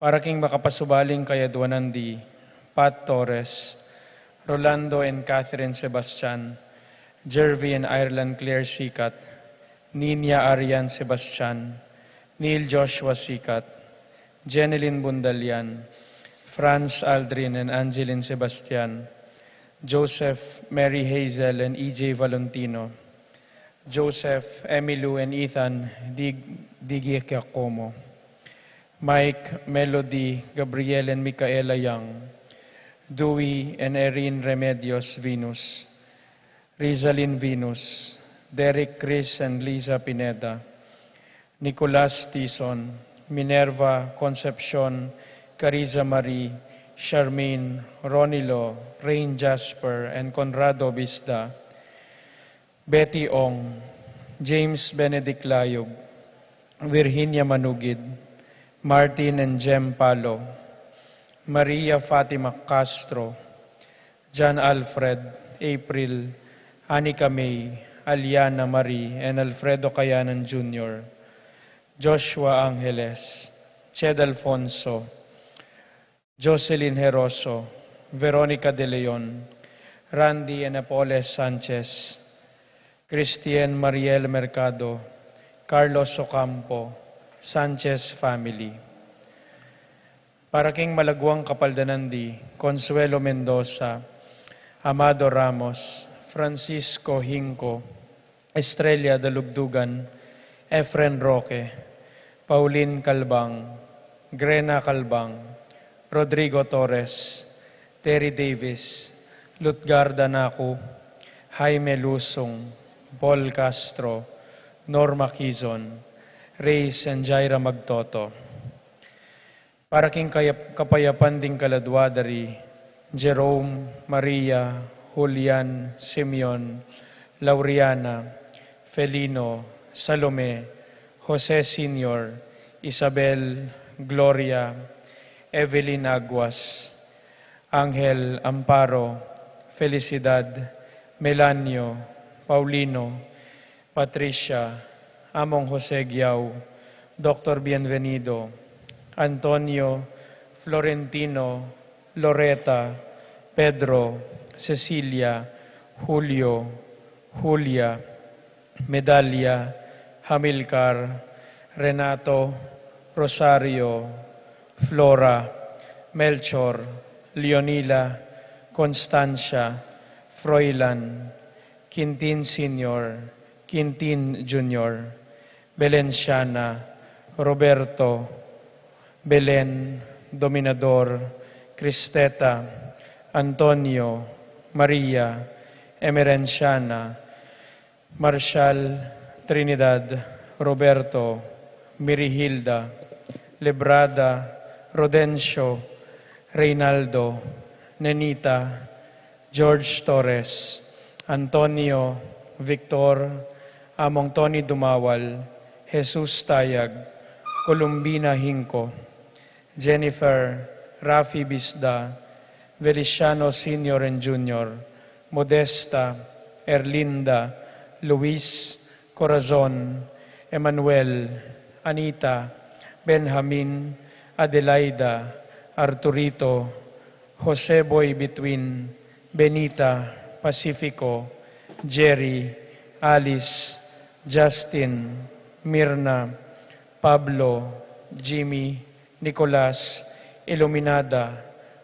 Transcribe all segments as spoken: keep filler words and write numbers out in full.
Para king makapasubaling kayadwanan di Pat Torres, Rolando and Catherine Sebastian, Jervy and Ireland Claire Sikat, Ninia Arian Sebastian, Neil Joshua Sikat, Jenilyn Bundalian, Franz Aldrin and Angeline Sebastian, Joseph Mary Hazel and E J Valentino, Joseph Emilou and Ethan Dig- Digiacomo, Mike, Melody, Gabriel and Micaela Young, Dewey and Erin Remedios Venus, Rizalin Venus, Derek, Chris and Liza Pineda, Nicolas Tison, Minerva Concepcion, Cariza Marie, Charmaine, Ronilo, Rain Jasper and Conrado Bisda, Betty Ong, James Benedict Layog, Virginia Manugid, Martin and Jem Palo, Maria Fatima Castro, John Alfred, April, Anika May, Aliana Marie, and Alfredo Kayanan Junior, Joshua Angeles, Ched Alfonso, Jocelyn Heroso, Veronica De Leon, Randy and Apoles Sanchez, Christian Mariel Mercado, Carlos Ocampo, Sanchez family. Para king malaguang kapaldanan di Consuelo Mendoza, Amado Ramos, Francisco Hinco, Estrella Dalugdugan, Efren Roque, Pauline Calbang, Grena Calbang, Rodrigo Torres, Terry Davis, Lutgarda Naku, Jaime Lusung, Paul Castro, Norma Quizon, Reyes and Jaira Magtoto. Para king kayap- kapayapan ding kaladwa da ri Jerome, Maria, Julian, Simeon, Lauriana, Felino, Salome, Jose Senior, Isabel, Gloria, Evelyn Aguas, Angel, Amparo, Felicidad, Melanio, Paulino, Patricia, Among Jose Guiao, Doctor Bienvenido, Antonio, Florentino, Loreta, Pedro, Cecilia, Julio, Julia, Medalia, Hamilcar, Renato, Rosario, Flora, Melchor, Leonila, Constancia, Froilan, Quintin Senior, Quintin Junior, Belenciana, Roberto, Belen, Dominador, Cristeta, Antonio, Maria, Emerenciana, Marshall, Trinidad, Roberto, Mirihilda, Lebrada, Rodencio, Reynaldo, Nenita, George Torres, Antonio, Victor, Among Tony Dumawal, Jesus Tayag, Columbina Hinco, Jennifer, Rafi Bisda, Feliciano Senior and Junior, Modesta, Erlinda, Luis, Corazon, Emmanuel, Anita, Benjamin, Adelaida, Arturito, Jose Boy Between, Benita, Pacifico, Jerry, Alice, Justin, Mirna, Pablo, Jimmy, Nicolas, Iluminada,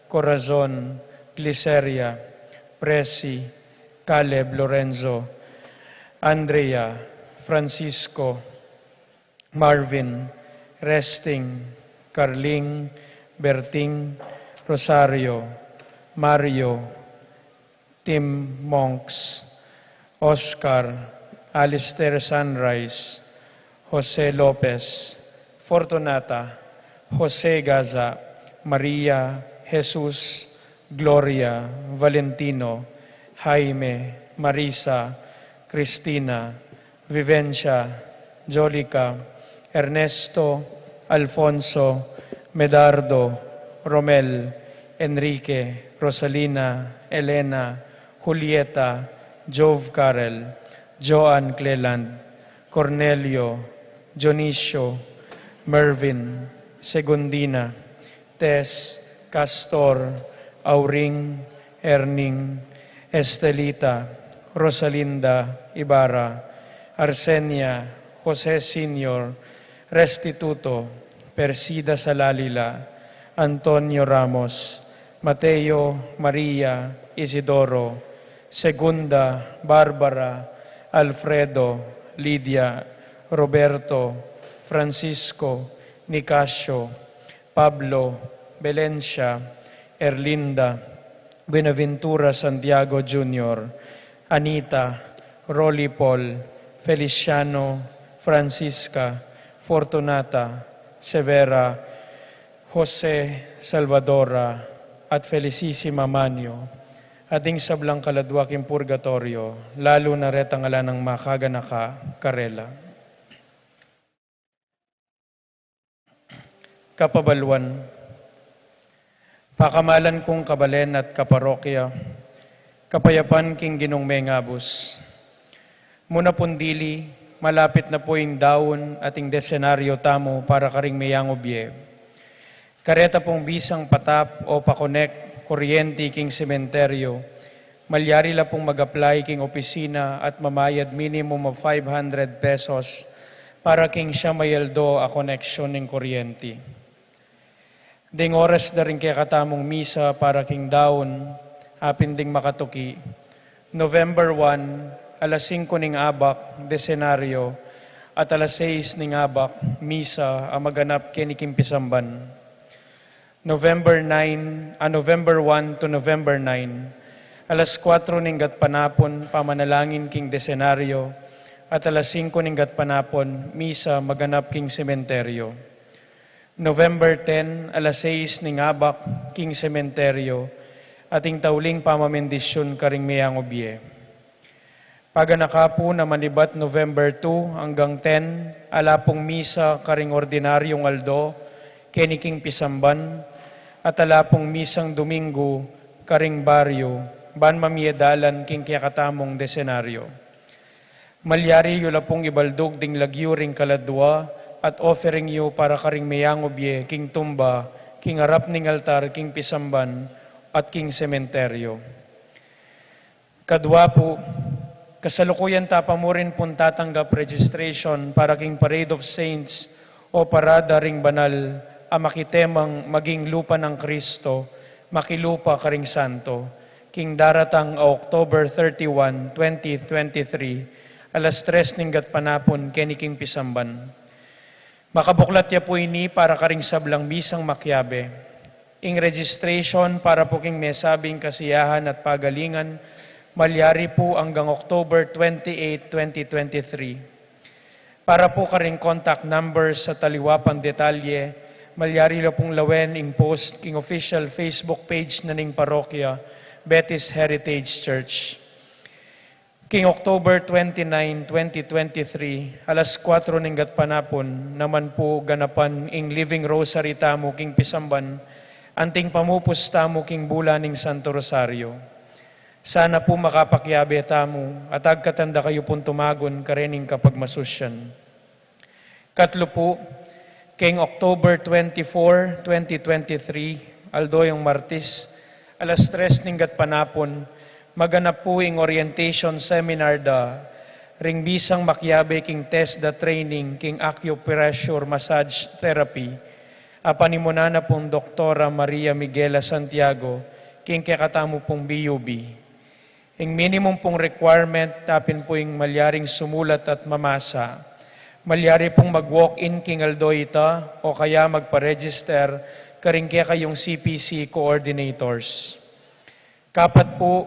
Corazon, Gliceria, Presi, Caleb, Lorenzo, Andrea, Francisco, Marvin, Resting, Carling, Berting, Rosario, Mario, Tim Monks, Oscar, Alistair Sunrise, Jose Lopez, Fortunata, Jose Gaza, Maria, Jesus, Gloria, Valentino, Jaime, Marisa, Cristina, Vivencia, Jolica, Ernesto, Alfonso, Medardo, Romel, Enrique, Rosalina, Elena, Julieta, Jove Carel, Joan Cleland, Cornelio, Dionisio, Mervin, Segundina, Tess, Castor, Auring, Erning, Estelita, Rosalinda, Ibarra, Arsenia, Jose Senior, Restituto, Persida Salalila, Antonio Ramos, Mateo, Maria, Isidoro, Segunda, Barbara, Alfredo, Lydia, Roberto, Francisco, Nicasio, Pablo, Belencia, Erlinda, Buenaventura Santiago Junior, Anita, Rolly Paul, Feliciano, Francisca, Fortunata, Severa, Jose, Salvadora, at Felicissima Manio, at ding sablang kaladua king purgatoryo, lalu na retang ala nang makaganaka karela. Kapabaluan, pakamalan kung kabalen at kaparokya, kapayapan king Ginung mengabus. Mu na pung dili, malapit na pu ing daun at ing desenaryo tamu para karing meyangu bie. Kareta pung bisang patap o pakonek kuryenti king sementeryo, malyari la pung mag-apply king opisina at mamayad minimum of five hundred pesos para king siyam a aldo a koneksyon ning kuryenti. Ding oras da ring kekatamung misa para king daun, apin ding makatuki, November one, alas singko ning abak, desenaryo, at alas sais ning abak, misa a maganap keni king pisamban. November nine, a November one to November nine, alas kuwatro ning gatpanapun, pamanalangin king desenaryo, at alas singko ning gatpanapun, misa maganap king sementeryo. November ten, alas sais ning abak, king sementeryo, at ing tauling pamamendisyun karing meyangu bie. Paganaka pu naman ibat November two anggang ten, ala pung misa karing ordinaryung aldo, keni king pisamban, at ala pung misang Domingo karing baryo, ban mamie dalan king kekatamung desenaryo. Malyari yu la pung ibaldug ding lagyu ring kaladua at offering yu para karing meyangu bie king tumba, king arap ning altar, king pisamban, at king sementeryo. Kadua pu, kasalukuyan ta pa murin pung tatanggap registration para king Parade of Saints o Parada ring Banal a makitemang Maging Lupa nang Kristo, Makilupa karing Santo, king daratang a October thirty-one, twenty twenty-three, alas tres ning gatpanapun keni king pisamban. Makabuklat ya pu ini para karing sablang misang makiabe. Ing registration para pu king mesabing kasiyahan at pagalingan, malyari pu anggang October twenty-eight, twenty twenty-three. Para pu karing contact numbers at aliwa pang detalye, malyari la pung lawen ing post king official Facebook page na ning parokya, Betis Heritage Church. King October twenty-nine, twenty twenty-three, alas kuwatro ning gatpanapun, naman pu ganapan ing Living Rosary tamu king pisamban, anting pamupus tamu king bula ning Santo Rosario. Sana pu makapakiabe tamu, at agkatan da kayu pung tumagun karening kapagmasusyan. Katlu pu, keng October twenty-four, twenty twenty-three, aldo yang Martis, alas tres ning gatpanapun, maganap pu ing orientation seminar da ring bisang makiabe king TESDA training king acupressure massage therapy, a panimunan na pung Doktora Maria Miguela Santiago, king kekatamu pung B U B. Ing minimum pung requirement, apin pu ing malyaring sumulat at mamasa. Malyari pung mag-walk-in king aldo ita o kaya magpa-register karing kekayung C P C coordinators. Kapat pu,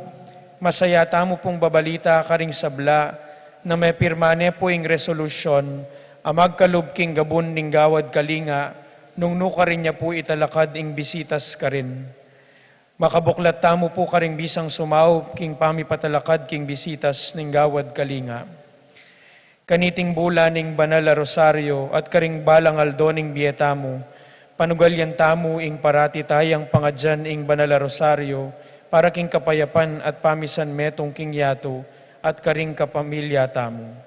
masaya tamu pung babalita karing sabla na mepirma ne pu ing resolusyon a magkalub king gabun ning gawad kalinga nung nukarin ya pu italakad ing bisitas karin. Makabuklat tamu pu karing bisang sumaup king pamipatalakad king bisitas ning gawad kalinga. Kaniting bula ning Banal a Rosario at karing balang aldo ning bie tamu, panugalyan tamu ing parati tayang pangadyan ing Banal a Rosario para king kapayapan at pamisanmetung king yatu at karing kapamilya tamu.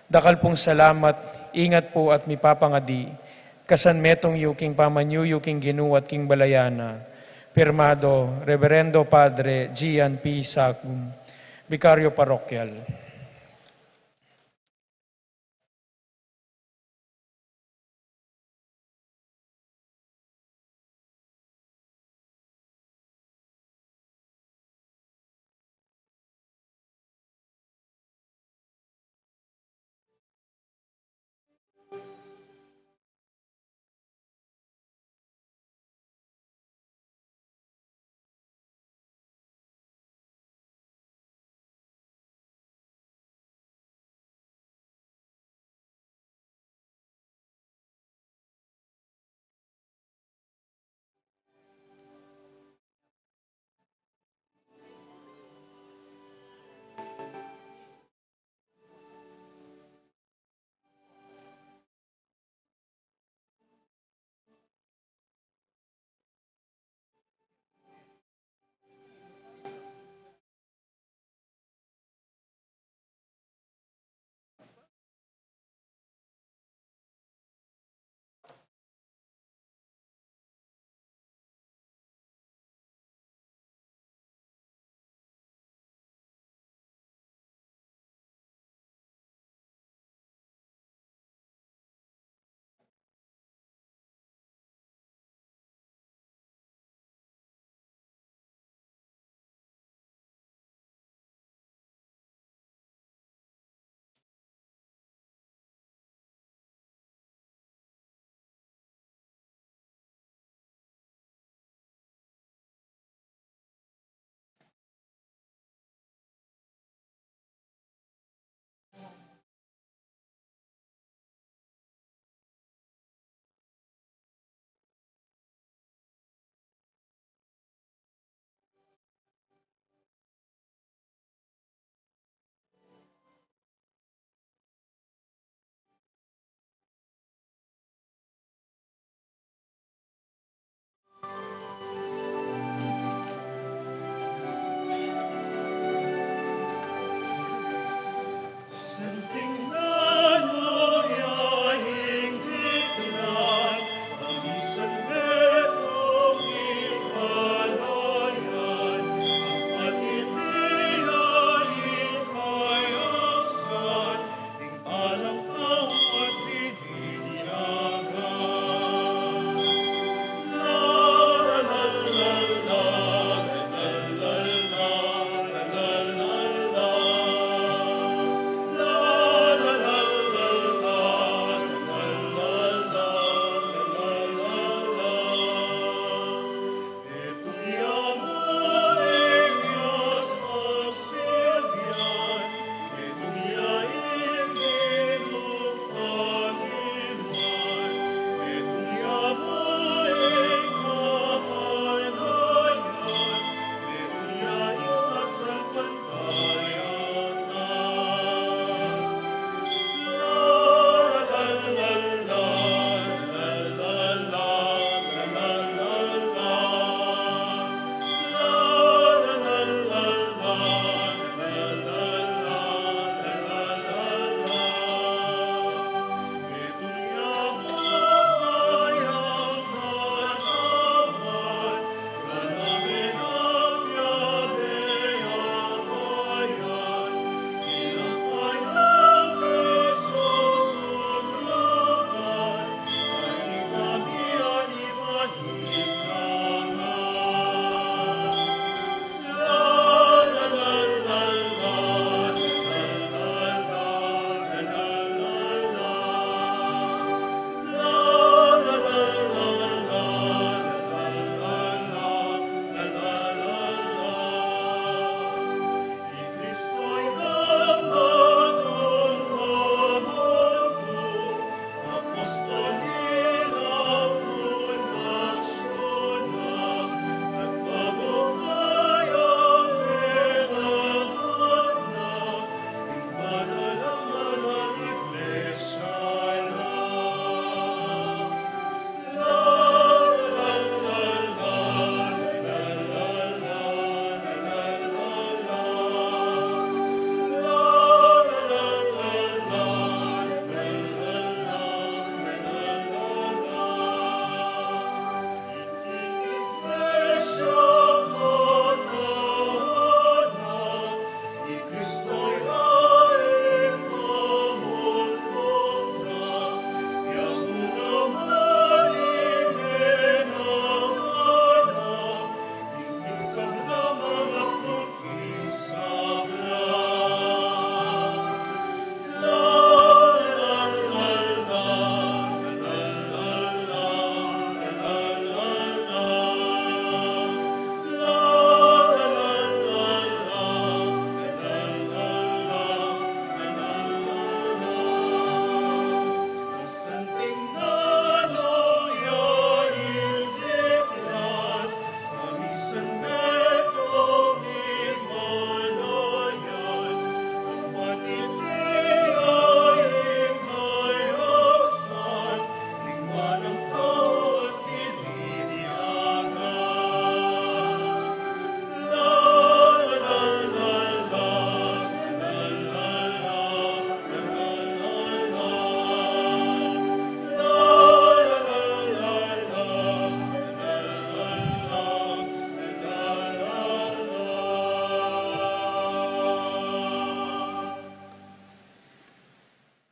Dakal pung salamat, ingat pu at mipapangadi. Kasanmetung yu king pamanyuyu king Ginu at king balayan na. Pirmado, Reverendo Padre Gian P. Sagum, Vicario Parokyal.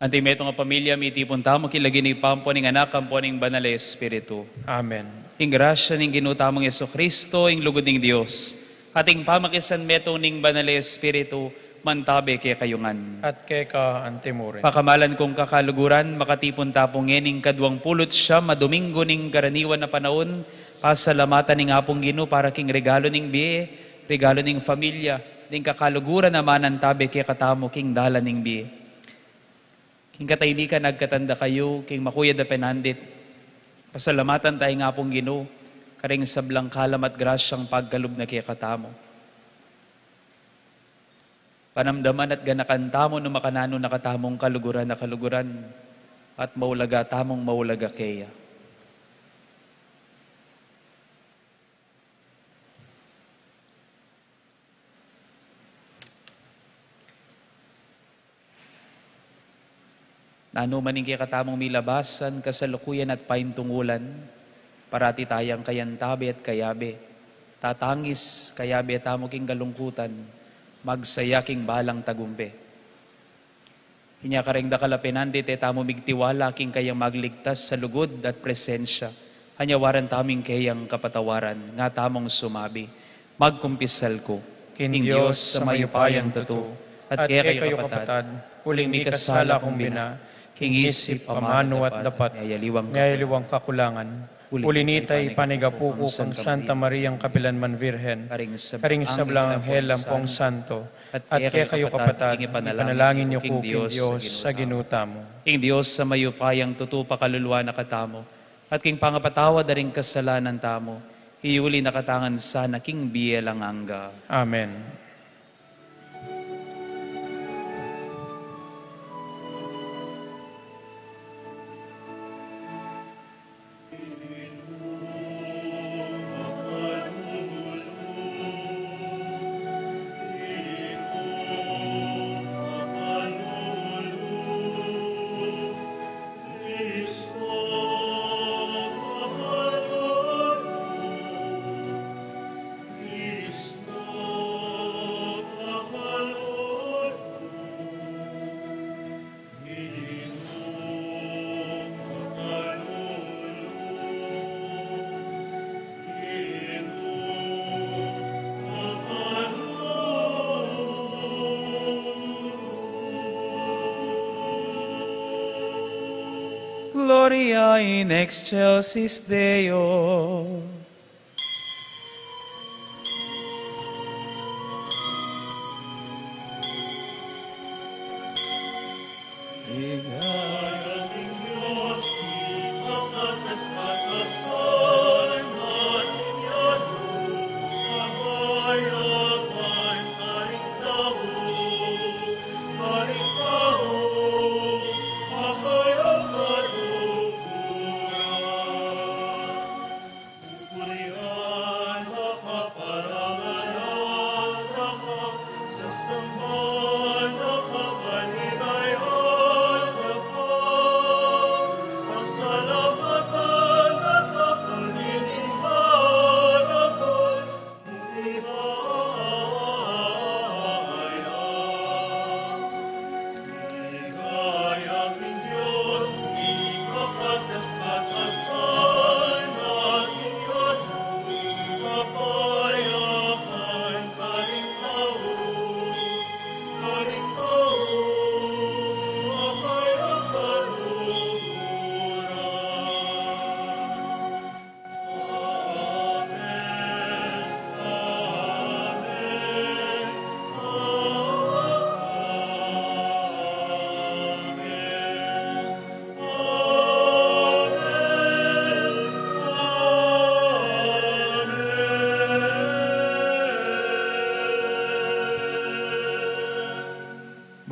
Anti metung a pamilya, mitipun tamu king lagyu ning Ibpa, ampo ning Anak, ampo ning Banal a Espiritu. Amen. Ing grasya ning Ginu tamung Jesucristo, ing lugud ning Dios, at ing pamakisan metung ning Banal a Espiritu, mantabe kekayu ngan. At keka antimurin. Pakamalan kung kakaluguran, makatipun ta pu ngening kaduang pulu't siyam a Domingo ning karaniwan a panaun, pasalamatan ing Apung Ginu para king regalo ning bie, regalo ning pamilya, ning kakaluguran a manantabe kekatamu king dalan ning bie. King katahimikan agkatan da kayu, king makuyad a penandit, pasalamatan ta ing Apung Ginu, karing sablang kalam at grasyang pagkalub na kekatamu. Panamdaman at ganakan tamu no makananu na katamung kaluguran a kaluguran, at maulaga tamung maulaga keya. Nanu man ing kekatamung milabasan, kasalukuyan at paintungulan, parati tayang kayantabe at kayabe. Tatangis, kayabe tamu king kalungkutan, magsaya king balang tagumpe. Inya kareng dakal a penandit, e tamu migtiwala king kayang magligtas sa lugud at presensya. Anya waran tamu ing keyang kapatawaran, nga tamung sumabi, magkumpisal ku king Dios a mayupayang tutu, at kekayu kapatad, uling mikasala kung bina, king isip, amanu at dapat, king aliwang kakulangan. Uli nita ipanigapu ku kang Santa Mariang kapilanman Virgen, karing sablang anghel ampong santo, at kekayu kapatad, ipanalangin yu ku king Dios a Ginu tamu. Ing Dios a mayupayang tutu pakaluluan na katamu, at king pangapatawad da ring kasalanan tamu, iyuli na katamu ngan sana king bie alang angga. Amen. Gloria in excelsis Deo.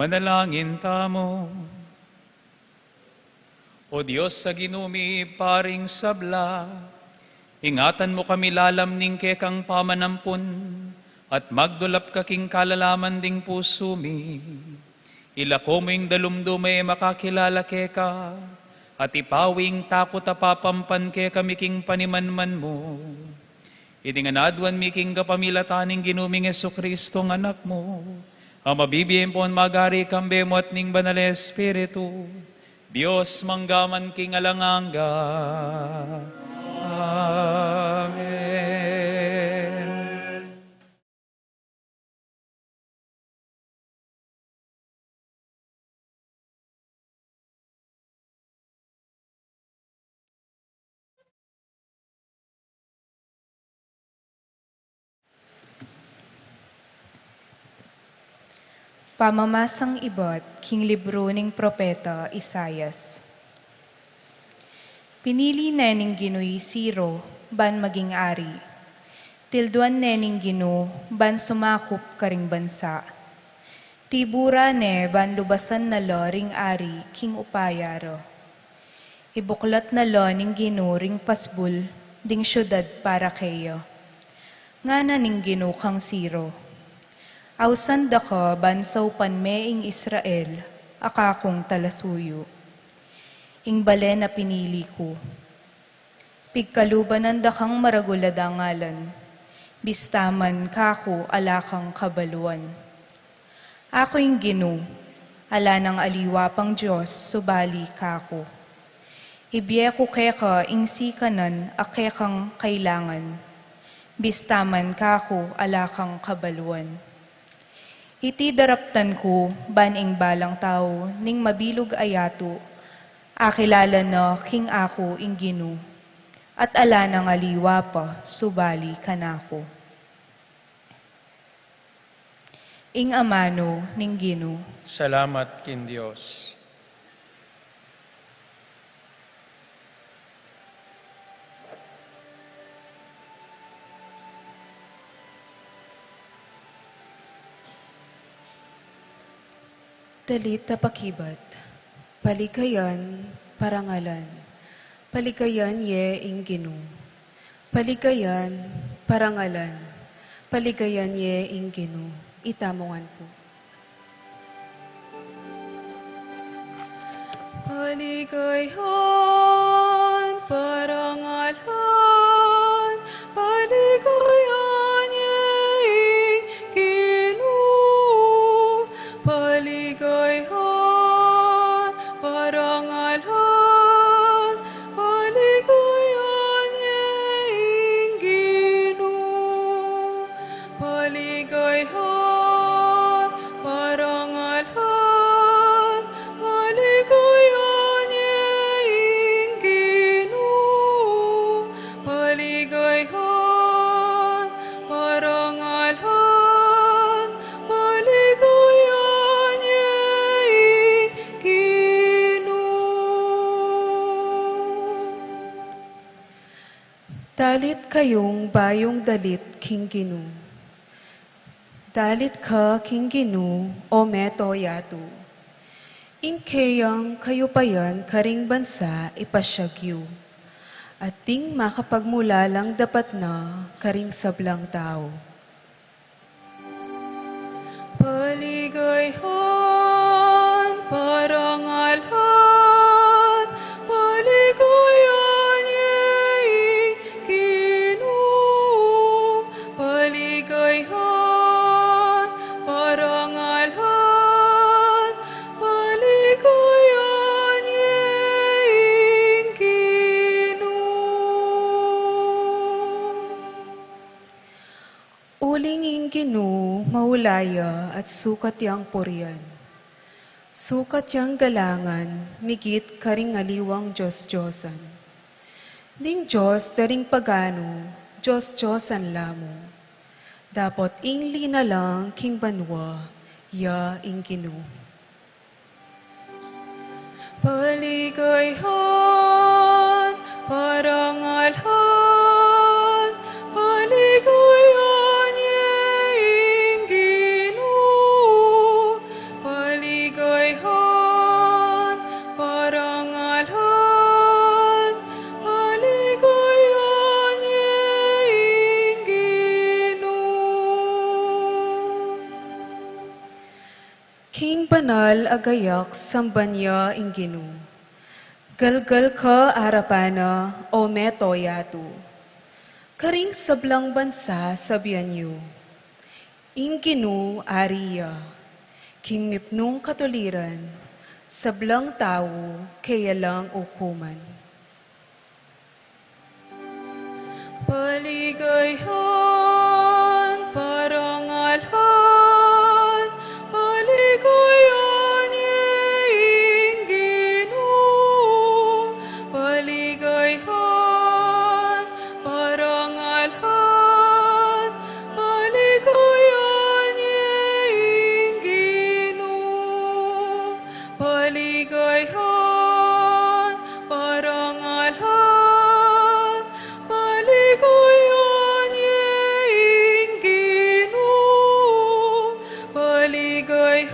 Manalangin tamu. O Dios a Ginu mi, Ibpa ning sabla, ingatan mu kami lalam ning kekang pamanampun, at magdulap ka king kalalaman ding pusu mi. Ilako mu ing dalumdum a e makakilala keka, at ipawi ing takut a papampan kekami king panimanman mu. Iti ngan aduan mi king kapamilatan ning Ginu ming Jesucristo, Anak mu, A mabibie ampon magari kambe mu at ning Banal a Espiritu, Dios mangga man king alang angga. Amen. Pamamasang ibat king libru ning propeta Isaias. Pinili ne ning Ginu i Ciro ban maging ari. Tilduan ne ning Ginu ban sumakup karing bansa. Tibura ne ban lubasan na la ring ari king upaya ra. Ibuklat na la ning Ginu ring pasbul ding siudad para keya. Ngana ning Ginu kang Ciro, "Ausan da ka ban saupan me ing Israel, a kakung talasuyu, ing balen a pinili ku. Pigkaluban da kang maragul a dangalan, bista man kaku ala kang kabaluan. Aku ing Ginu, ala nang aliwa pang Dios subali kaku. Ibie ku keka ing sikanan a kekang kailangan, bista man kaku ala kang kabaluan. Iti daraptan ku ban ing balang tau ning mabilug a yatu akilala na king aku ing Ginu, at ala nang aliwa pa subali kanaku." Ing amanu ning Ginu. Salamat king Dios. Dalit a pakibat. Paligayan, parangalan. Paligayan ye ing Ginu. Paligayan, parangalan. Paligayan ye ing Ginu. Itamu ngan pu. Paligayan, parangalan, paligayan ye ing Ginu. Paligayan, parangalan, paligayan ye ing Ginu. Paligayan, parangalan, paligayan ye ing Ginu. Paligayan, parangalan, paligayan ye ing Ginu. Dalit kayung bayung dalit king Ginu. Dalit ka king Ginu, o meto yatu. Ing keyang kayupayan karing bansa ipasiag yu, at ding makapagmulalang dapat na karing sablang tau. Paligayan, parangalan, paligayan ye ing Ginu. Paligayan, parangalan, paligayan ye ing Ginu. Uling ing Ginu maula ya at sukat yang purian. Sukat yang galangan migit karing aliwang dios-diosan. Ding dios da ring paganu, dios-diosan la mu. Dapot ing linalang king banua, ya ing Ginu. Paligayan, parangalan, paligayan ye ing Ginu. Paligayan, parangalan, paligayan ye ing Ginu. King banal a gayak samban ya ing Ginu. Galgal ka arapan na, o meto yatu. Karing sablang bansa sabian yu, ing Ginu ari ya. King mipnung katuliran, sablang tau kaya lang ukuman. Paligayan, parangalan, paligayan ya ing Ginu. Paligayan, parangalan, paligayan ya ing Ginu. Paligayan, parangalan, paligayan ya ing Ginu. Paligayan,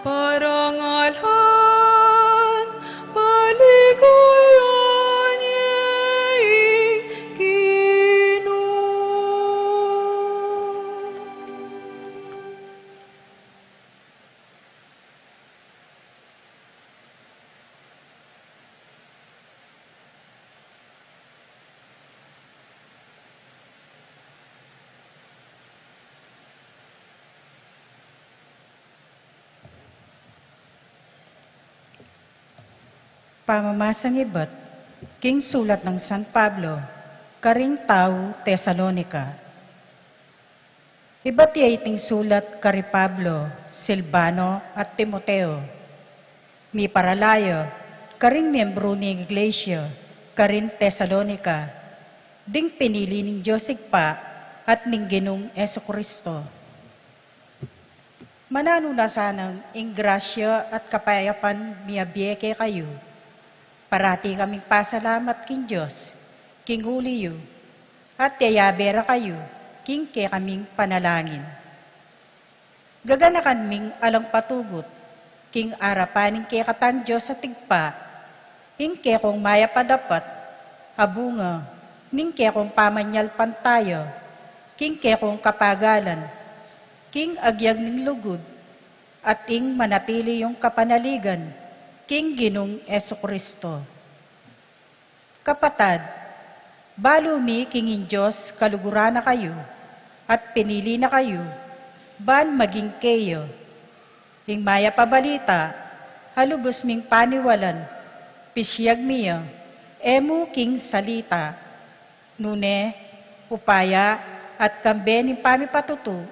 parangalan, paligayan ya ing Ginu. Pamamasang ibat king sulat nang San Pablo karing tau Tesalonica. Ibat ya iting sulat kari Pablo, Silvano, at Timoteo, miparala ya karing miembru ning iglesia karin Tesalonica, ding pinili ning Dios Ibpa at ning Ginung Jesucristo. Mananu na sanang ing grasya at kapayapan miyabie kekayu. Parati kaming pasalamat king Dios king uli yu, at yayabe ra kayu king kekaming panalangin. Gaganakan ming alang patugut king arapan ning kekatang Dios at Ibpa ing kekong mayap a dapat a bunga ning kekong pamanyalpantaya king kekong kapagalan king agyag ning lugud at ing manatili yung kapanaligan king Ginung Jesucristo. Kapatad, balu mi king ing Dios kaluguran na kayu at pinili na kayu ban maging keya. Ing mayap a balita a lubus ming paniwalan, pisiyag mi ya, e mu king salita, nune upaya at kambe ning pamipatutu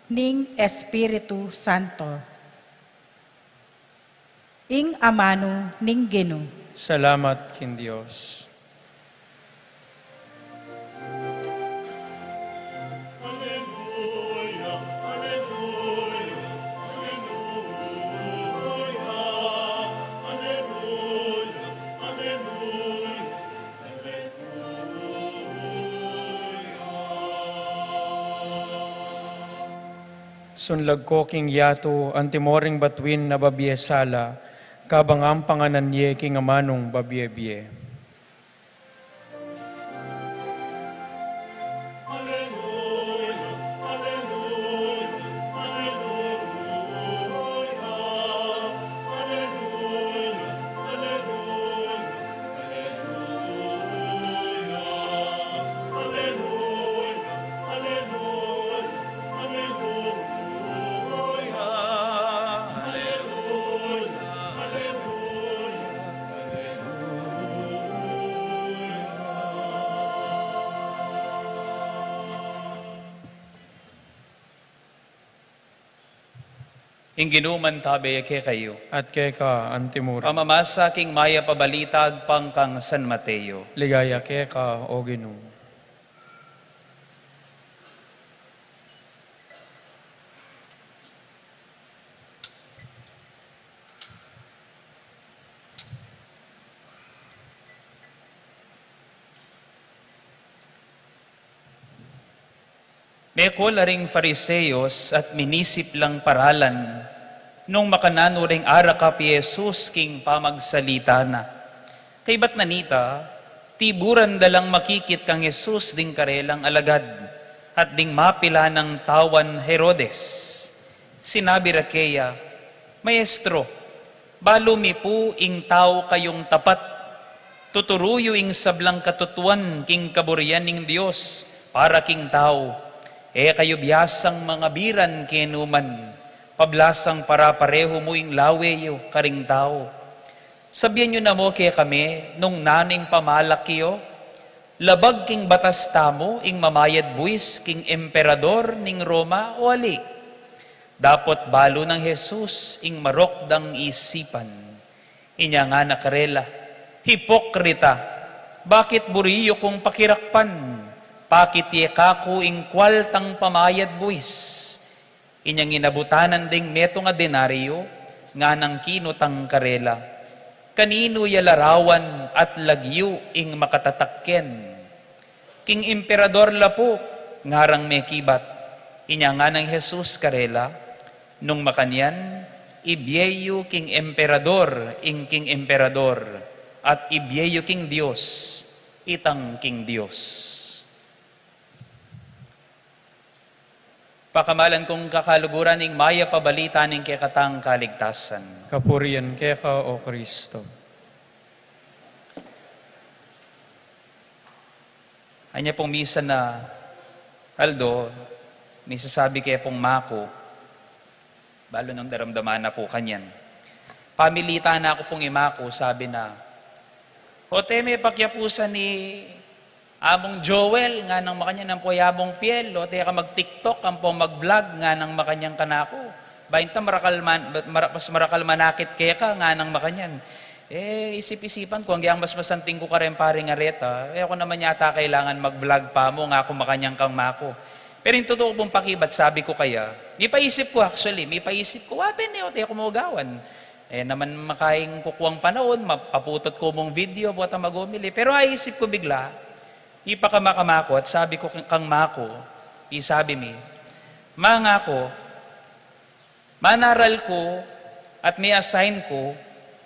ning Espiritu Santo. Ing amanu ning Ginu. Salamat king Dios. Sunlag ko king yatu, antimo ring batuin a babie sala, kabang ampanganan ye king amanung babie-bie. Ing Ginu mantabe ya kekayu. At keka antimurin. Pamamasa king mayap a balita agpang kang San Mateo. Ligaya keka, o Ginu. Mekol la ring Fariseos at minisip lang paralan nung makananu ring arakap i Jesus king pamagsalita na. Kaybat na nita, tiburan da lang makikit kang Jesus ding karelang alagad at ding mapilan nang tawan Herodes. Sinabi ra keya, "Maestro, balu mi pu ing tau kayung tapat. Tuturu yu ing sablang katutuan king kaburian ning Dios para king tau. E kayu biasang mangabiran kenu man." Pablasang para parehu mu ing lawe yu karing tau. Sabian yu namu kekami nung nanu ing pamalak yu, labag king batas tamu ing mamayad buis king emperador ning Roma o ali? Dapot balu nang Jesus ing marok dang isipan. Inya ngana karela, "Hipokrita! Bakit buri yu kung pakirakpan? Pakit ye kaku ing kual tang pamayad buis." Inyang inabutanan ding metung a denaryo, nganang kinutang karela, "Kaninu ya larawan at lagyu ing makatatak ken? King emperador la pu," ngarang mekibat. Inya nganang Jesus karela, "Nung makanyan, ibie yu king emperador ing king emperador, at ibie yu king Dios itang king Dios." Pakamalan kung kakaluguran, ing mayap a balita ning kekatang kaligtasan. Kapurian keka, O Kristo. Anya pung misan a aldo, misasabi ke pung maku, balu nung daramdaman na pu kanyan. Pamilita na ku pung imaku, sabi na, "Ote me pakiapusan i Among Joel," nganang makanyan, "ampo i Among Fiel, ote ka mag-TikTok, ampo mag-vlog," nganang makanyan kanaku. "Bainta marakal man, mara-, mas marakal manakit keka," nganang makanyan. E, isip-isipan ku, agyang mas masanting ku kareng Paring Areta, e, aku naman yata kailangan mag-vlog pa mu, ngaku makanyan kang maku. Pero ing tutu pung pakibat, sabi ku kaya, mipaisip ku actually, mipaisip ku, "Wa pin e, ote ku mu gawan." E naman makaing kukuang panaun, mapaputot ku mung video, buat a magumili. Pero aisip ku bigla, ipakamaka maku at sabi ku kang maku, isabi mi, "Ma," ngaku, "manaral ku at me-assign ku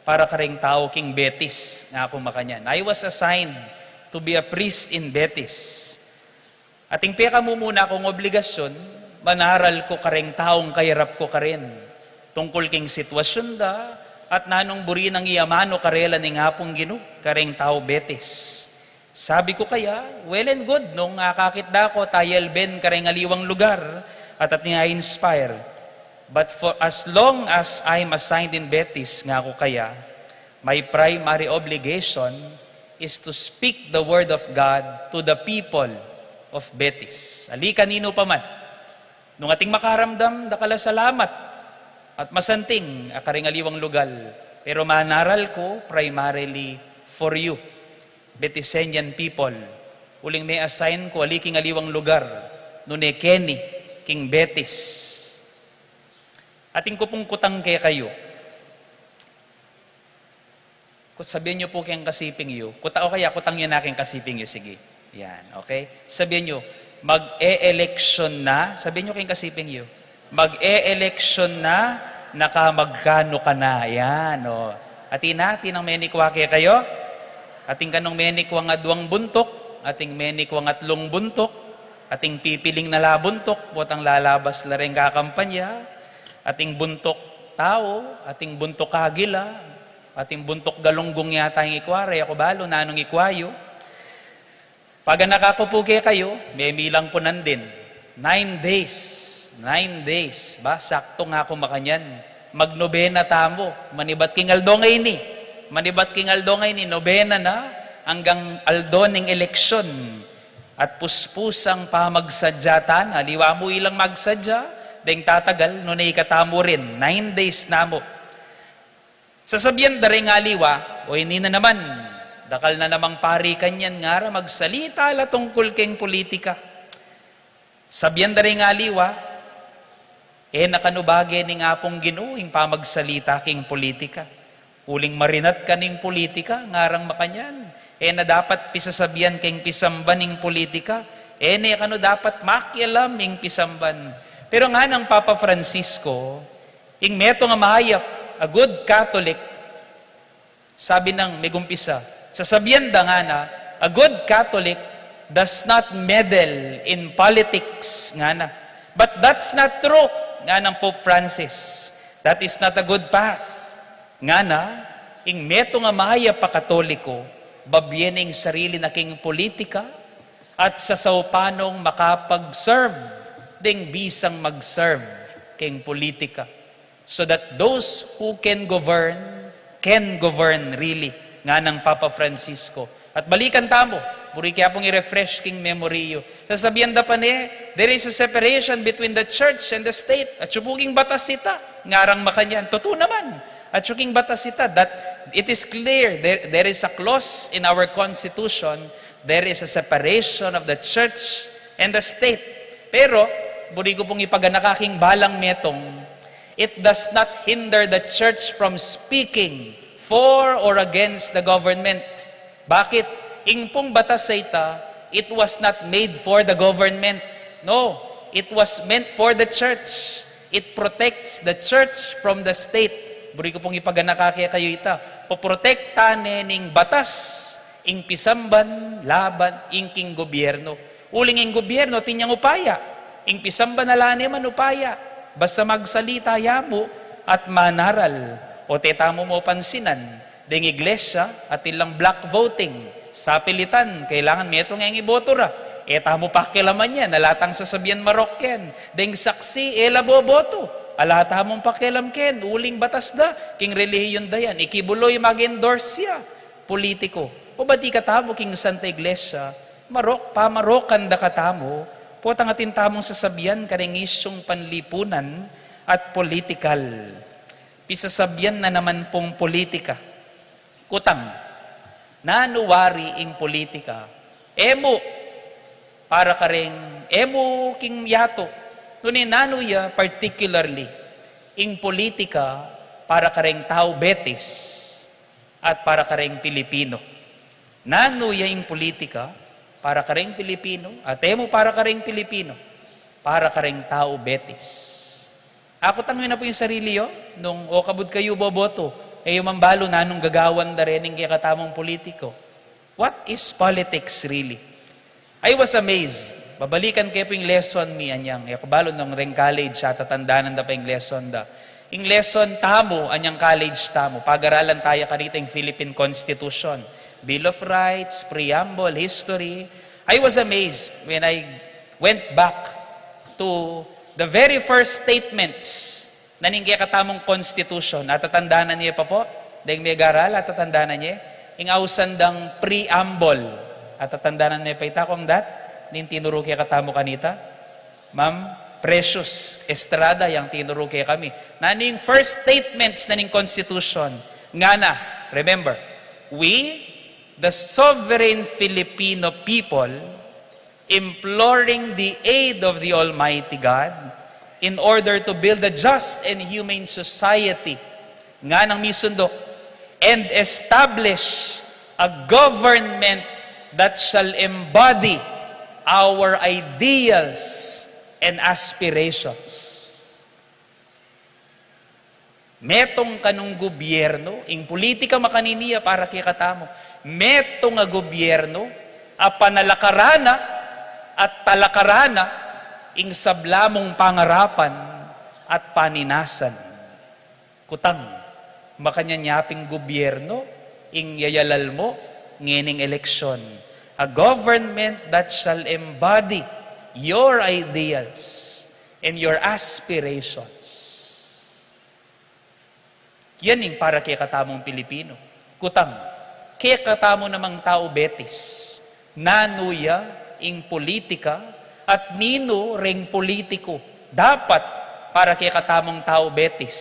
para kareng tau king Betis," ngaku makanyan. "I was assigned to be a priest in Betis. At ing pekamumuna kung obligasyon, manaral ku kareng taung kayarap ku karin tungkul king sitwasyun da at nanung buri nang iamanu karela ning Apung Ginu kareng tau Betis." Sabi ku kaya, "Well and good, nung akakit da ku, tayal ben kareng aliwang lugar at atin a-inspire. But for as long as I'm assigned in Betis," ngaku kaya, "my primary obligation is to speak the word of God to the people of Betis." Ali kaninu pa man. Nung ating makaramdam, dakal a salamat at masanting a kareng aliwang lugar. Pero manaral ku primarily for you, Betisenian people. Uling me-assign ku ali king aliwang lugar, nune keni king Betis. Atin ku pung kutang kekayu. Kut-, sabian yu pu keng kasiping yu. Kuta-, o kaya kutang yu na keng kasiping yu, sige. Yan, okay? Sabian yu, "Mag-e-eleksyon na." Sabian yu keng kasiping yu, "Mag-e-eleksyon na, nakamagkanu ka na?" Yan, o. Atin na, atin nang menikwa kekayu. Atin kanung menikwang aduang buntuk, atin menikwang atlung buntuk, atin pipiling na la buntuk, potang lalabas la reng kakampanya, atin buntuk tau, atin buntuk agila, atin buntuk galunggong yata ing ikwa re, e ku balu nanung ikwa yu. Paganaka ku pu kekayu, memilang ku nandin. Nine days, nine days, ba, saktu ngaku makanyan. Magnobena tamu, manibat king aldo ngeni. Manibat king aldo ngeni, nobena na, anggang aldo ning eleksyon. At puspusang pamagsadya tana, aliwa mu ilang magsadya, deng tatagal, nune ikatamu rin, nine days na mu. Sasabian da reng aliwa, "O, ini na naman, dakal na namang pari kanyan ngara, magsalita la tungkul keng politika." Sabian da reng aliwa, "E na kanu bage ning Apung Ginu ing pamagsalita king politika. Uling marinat ka ning politika," ngarang makanyan. "E na dapat pisasabian keng pisamban ing politika. E ne kanu dapat makialam ing pisamban." Pero nganang Papa Francisco, ing metung a mayap, a good Catholic, sabi nang megumpisa, sasabian da ngana, "A good Catholic does not meddle in politics," ngana. "But that's not true," nganang Pope Francis. "That is not a good path," ngana. Ing metung a mayap a Katoliko, babie ne ing sarili na king politika, at sasaupan nung makapag-serve deng bisang mag-serve king politika. so that those who can govern, can govern really, nganang Papa Francisco. At balikan tamu, buri ke pung i-refresh king memory yu. Sasabian da pa ne, there is a separation between the church and the state. Atyu pu king batas ita, ngarang makanyan. Tutu naman. Atyu king batas ita, that it is clear, there, there is a clause in our constitution, there is a separation of the church and the state. Pero, buri ku pung ipaganaka king balang metung, it does not hinder the church from speaking for or against the government. Bakit? Ing pung batas a ita, it was not made for the government. No, it was meant for the church. It protects the church from the state. Buri ku pung ipaganaka kekayu ita. Poprotektan ne ning batas ing pisamban laban ing king gobyerno. Uling ing gobyerno, atin yang upaya. Ing pisamban ala ne man upaya. Basta magsalita ya mu at manaral. O te tamu mu pansinan, deng iglesia, atin lang block voting. Sapilitan, kailangan metung ing iboto ra. E tamu pakialaman yan, ala tang sasabian marok ken. Deng saksi, e la boboto. Ala tamung pakialam ken, uling batas da, king relihiyon da yan. Ikibuloy mag-endorse ya. Politiko. O bati katamu king Santa Iglesia, marok, pamarokan da katamu, potang atin tamung sasabian kareng isyung panlipunan at politikal. Pisasabian na naman pung politika. Kutang, nanu wari ing politika? E mu para kareng, e mu king yatu. Nune nanu ya particularly ing politika para kareng tau Betis at para kareng Pilipino? Nanu ya ing politika para kareng Pilipino, at e mu para kareng Pilipino, para kareng tau Betis? Akutang yu na pu ing sarili yu, nung o kabud kayu boboto, e yu man balu nanung gagawan da rening kekatamung politiko. What is politics really? I was amazed. Babalikan ke pu ing lesson mi anyang. E ku balu nung reng college, atatandanan da pa ing lesson da. Ing lesson tamu, anyang college tamu. Pagaralan taya kanita ing Philippine Constitution, Bill of Rights, Preamble, History. I was amazed when I went back to the very first statements na ning kekatamung Constitution. Atatandanan ye pa pu? Deng megaral, atatandanan ye? Ing ausan dang Preamble. Atatandanan ye pa ita, Kong Dat? Ning tinuru kekatamu kanita? Ma'am Precious Estrada, yang tinuru kekami. Nanu ing first statements na ning Constitution? Ngana, remember, "We, the sovereign Filipino people, imploring the aid of the Almighty God in order to build a just and humane society," nganang misundu, "and establish a government that shall embody our ideals and aspirations." Metung kanung gobyerno, ing politika makanini ya para kekatamu. Metung a gobyerno a panalakaran na at talakaran na ing sabla mung pangarapan at paninasan. Kutang, makanyan ya ping gobyerno ing yayalal mu ngening eleksyon. A government that shall embody your ideals and your aspirations. Yan ing para kekatamung Pilipino. Kutang, kekatamu namang tau Betis, nanu ya ing politika at ninu reng politiku dapat para kekatamung tau Betis?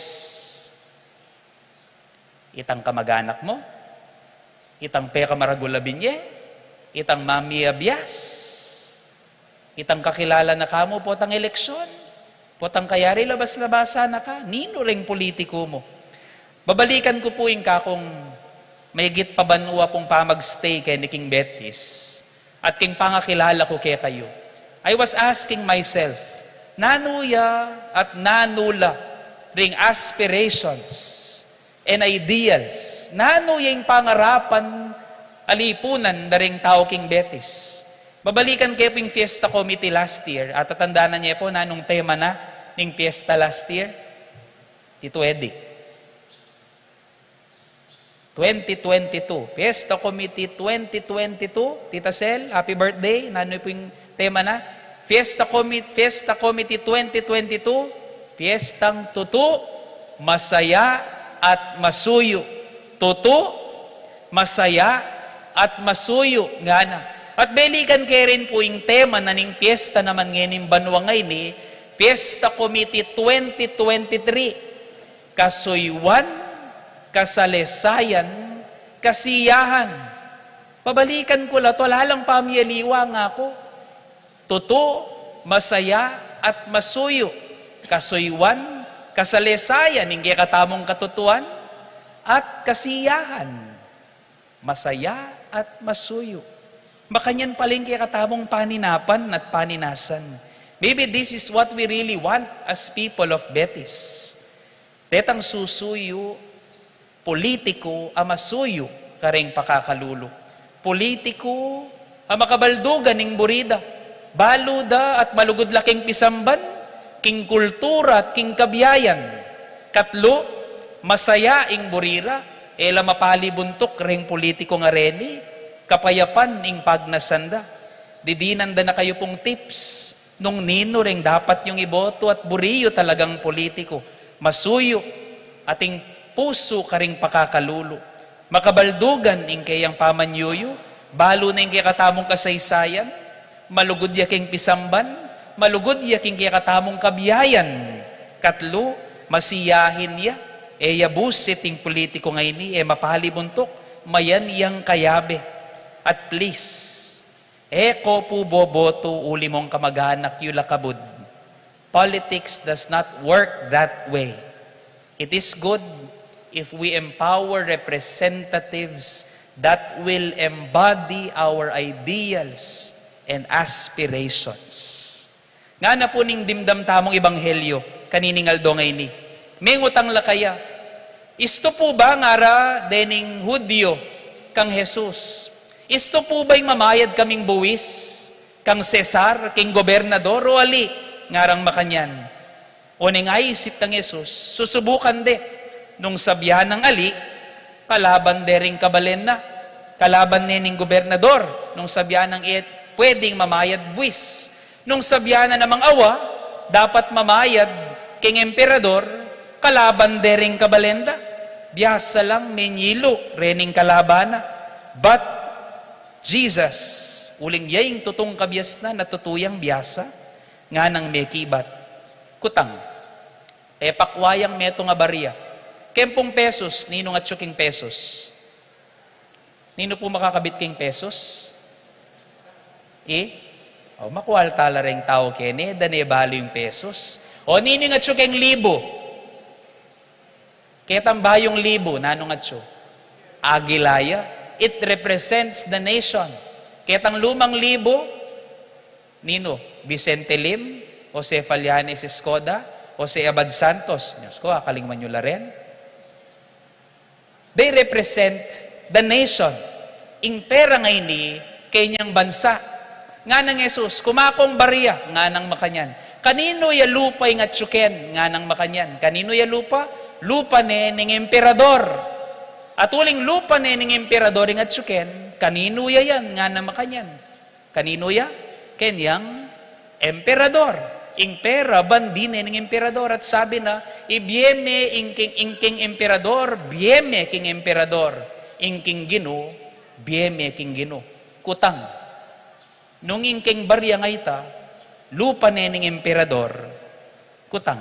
Itang kamaganak mu? Itang pekamaragul a binye? Itang mamiabias? Itang kakilala na ka mu potang eleksyon? Potang kayari labas-labasan na ka? Ninu reng politiku mu? Babalikan ku pu ing kakung mayigit pabanua pung pamag-stay keni king Betis at king pangakilala ku kekayu. I was asking myself, nanu ya at nanu la ring aspirations and ideals? Nanu ya ing pangarapan a lipunan da ring tau king Betis? Babalikan ke pu ing Fiesta Committee last year. Atatandanan ye pu nanung tema na ning Fiesta last year? Tito Eddie. Twenty twenty-two. Fiesta Committee twenty twenty-two. Tita Sel, happy birthday. Nanu pu ing tema na? Fiesta Commi-, Fiesta Committee twenty twenty-two. Fiestang tutu Masaya at masuyu. Tutu, masaya at masuyu, ngana. At belikan ke rin pu ing tema na ning piyesta naman ngening banua ngeni, Fiesta Committee twenty twenty-three. Kasuyuan, kasalesayan, kasiyahan. Pabalikan ku la, to, ala lang pamiyaliwa, ngaku. Tutu, masaya, at masuyu. Kasuyuan, kasalesayan, ing kekatamung katutuan, at kasiyahan. Masaya at masuyu. Makanyan pala ing kekatamung paninapan at paninasan. Maybe this is what we really want as people of Betis. Detang susuyu, pulitiku a masuyu kareng pakakalulu. Pulitiku a makabaldugan ing buri da. Balu da at malugud la king pisamban, king kultura at king kabiayan. Katlu, masaya ing buri ra, e la mapalibuntuk reng pulitiku ngareni, kapayapan ing pagnasan da. Didinan da na kayu pung tips nung ninu reng dapat yung iboto at buri yu talagang pulitiku. Masuyu, ating pusu karing pakakalulu. Makabaldugan ing keyang pamanyuyu, balu na ing kekatamung kasaysayan, malugud ya king pisamban, malugud ya king kekatamung kabiayan. Katlu, masiyahin ya, e ya busit ing pulitiku ngeni, e mapalibuntuk, mayan yang kayabe. At please, e ko pu bobotu uli mong kamag-anak yu la kabud. Politics does not work that way. It is good if we empower representatives that will embody our ideals and aspirations. Ngana pu ning dimdam tamung ebanghelyo kanining aldo ngeni. Mengutang la kaya, "Istu pu ba," ngara dening Hudyo kang Jesus, "istu pu ba ing mamayad kaming buwis kang Cesar, king gobernador, o ali?" ngarang makanyan. Oneng aisip nang Jesus, susubukan de. Nung sabyan nang ali, kalaban de ring kabalen na. Kalaban ne ning gobernador, nung sabyan nang e pwedeng mamayad buwis. Nung sabyan na namang awa, dapat mamayad king emperador, kalaban de ring kabalen da. Biasa lang menyilu rening kalaban na. But Jesus, uling ya ing tutung kabiasnan, tutu yang biasa, nganang mekibat, "Kutang, e pakwa yang metung a barya. Keng pung pesos, ninung atyu king pesos?" Ninu pu makakabit king pesos? I? O, makwal tala reng tau keni, e da ne balu ing pesos. O, ninung atyu king libu? Ketang bayung libu, nanung atyu? Agila ya. It represents the nation. Ketang lumang libu, ninu? Vicente Lim, Jose Fallanes Escoda, Jose Abad Santos. Diyos ko, akalingwan yu la rin. They represent the nation. Ing pera ngeni, kenyang bansa. Nganang Jesus, "Kumakong barya," nganang makanyan. "Kaninu ya lupa ing atyu ken?" nganang makanyan. "Kaninu ya lupa?" "Lupa ne ning emperador." "At uling lupa ne ning emperador ing atyu ken, kaninu ya yan?" nganang makanyan. "Kaninu ya?" "Kenyang emperador." Ing pera, bandi ne ning emperador, at sabi na, "Ibie me ing king, ing king emperador, bie me king emperador. Ing king Ginu, bie me king Ginu." Kutang. Nung ing king barya nga ita, lupa ne ning emperador, kutang.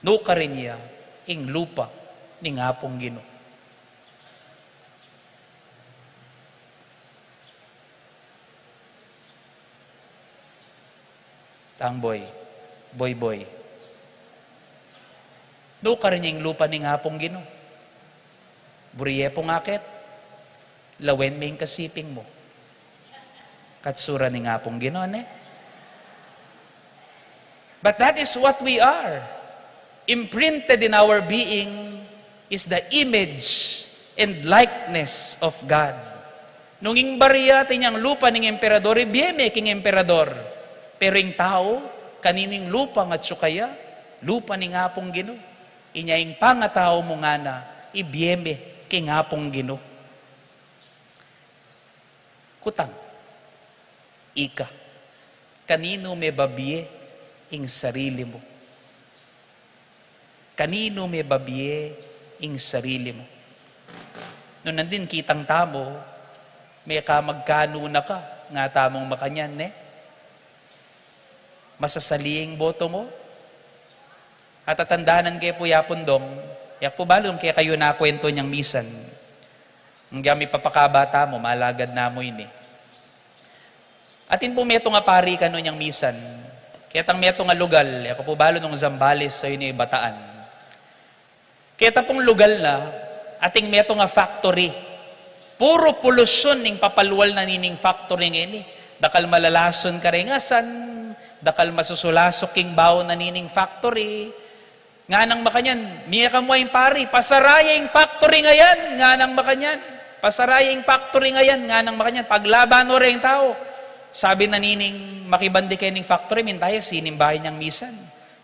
Nukarin ya ing lupa ning Apung Ginu. Tang boy, boy, boy. Nukarin ya ing lupa ning Apung Ginu. Buri ye pung akit. Lawen me ing kasiping mu. Katsura ning Apung Ginu, ne? But that is what we are. Imprinted in our being is the image and likeness of God. Nung ing barya, atin yang lupa ning emperador, ibie me king emperador. Pero ing tau, kaninu ing lupa nga atyu kaya? Lupa ning Apung Ginu. Inya ing pangatau mu ngana, ibie me king Apung Ginu. Kutang. Ika, kaninu me babie ing sarili mu? Kaninu me babie ing sarili mu? Nung nandin kitang tamu, meka magkanu na ka, nga tamung makanyan, ne? Masasali ing boto mu? At atandanan ke pu ya pung dong, e ku pu balu nung kekayu na kwentu nyang misan. Nung dya mi papakabata mu, malagad na mu ini. Atin pu metung a pari kanu nyang misan. Ketang metung a lugal, e ku pu balu nung Zambales o ini Bataan. Keta pung lugal na, atin metung a factory. Puru polusyun ing papalual na nining factory ngeni. Dakal malalasun karing asan, dakal masusulasuk ing bau na nining factory. Nganang makanyan, mie ka mu ing pari, pasara ye ing factory ngayan, nganang makanyan. Pasara ye ing factory ngayan, nganang makanyan. Paglaban no reng tau. Sabi na nining makibandi kening factory, minta ye sinimba nyang misan.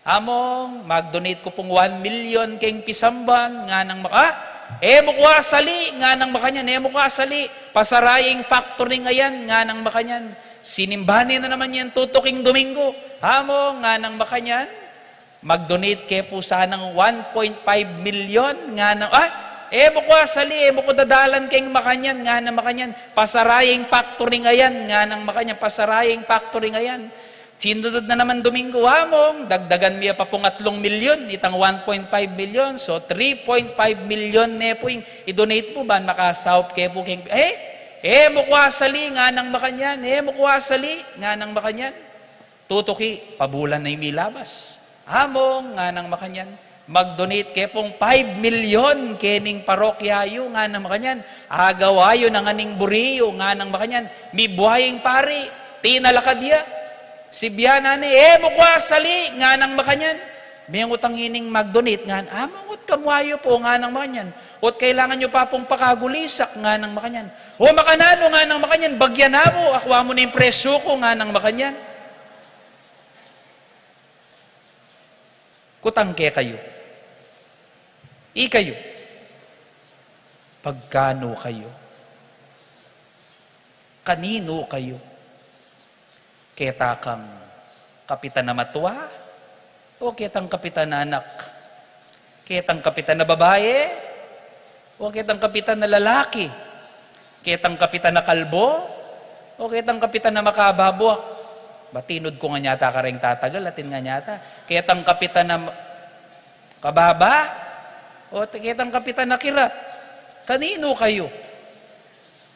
Among, mag-donate ku pung one million keng pisamban, nganang maka-, ah, e mu ku asali, nganang makanyan, e mu ku asali, pasara ye ing factory ngayan, nganang makanyan. Sinimba ne na naman yan tutuking Domingo. Among, nganang makanyan, mag-donate ke pu sanang one point five million, nganang, ah, e mu ku asali, e mu ku dadalan keng makanyan, nganang makanyan, pasara ye ing factory ngayan, nganang makanyan, pasara ye ing factory ngayan. Sinunod na naman Domingo, among, dagdagan mi ya pa pung atlung milyon, itang one point five million, so three point five million ne pu ing i-donate mu, ban makasaup ke pu keng, e, e mu ku asali, nganang makanyan, e mu ku asali, nganang makanyan. Tutuki, pabulan na ing milabas. Among, nganang makanyan, mag-donate ke pung five million kening parokya yu, nganang makanyan, agawa yu na ngan ing buri yu, nganang makanyan, mibuhay ing pari, tinalakad ya. Sibianan ne, e mu ku asali, nganang makanyan. Mengut ang ining mag-donate, ngan, among, ot kamuayu pu, nganang makanyan. Ot kailangan yu pa pung pakagulisak, nganang makanyan. O makananu, nganang makanyan, bagyan na mu, akwa mu na ing presyu ku, nganang makanyan. Kutang kekayu. Ikayu. Pagkanu kayu? Kaninu kayu? Keta kang kapitan a matua? O ketang kapitan a anak? Ketang kapitan a babae? O ketang kapitan a lalaki? Ketang kapitan a kalbo? O ketang kapitan a makababuak? Batinud ku ngan yata kareng tatagal, atin ngan yata. Ketang kapitan a ma-, kababa? O te-, ketang kapitan a kirap? Kaninu kayu?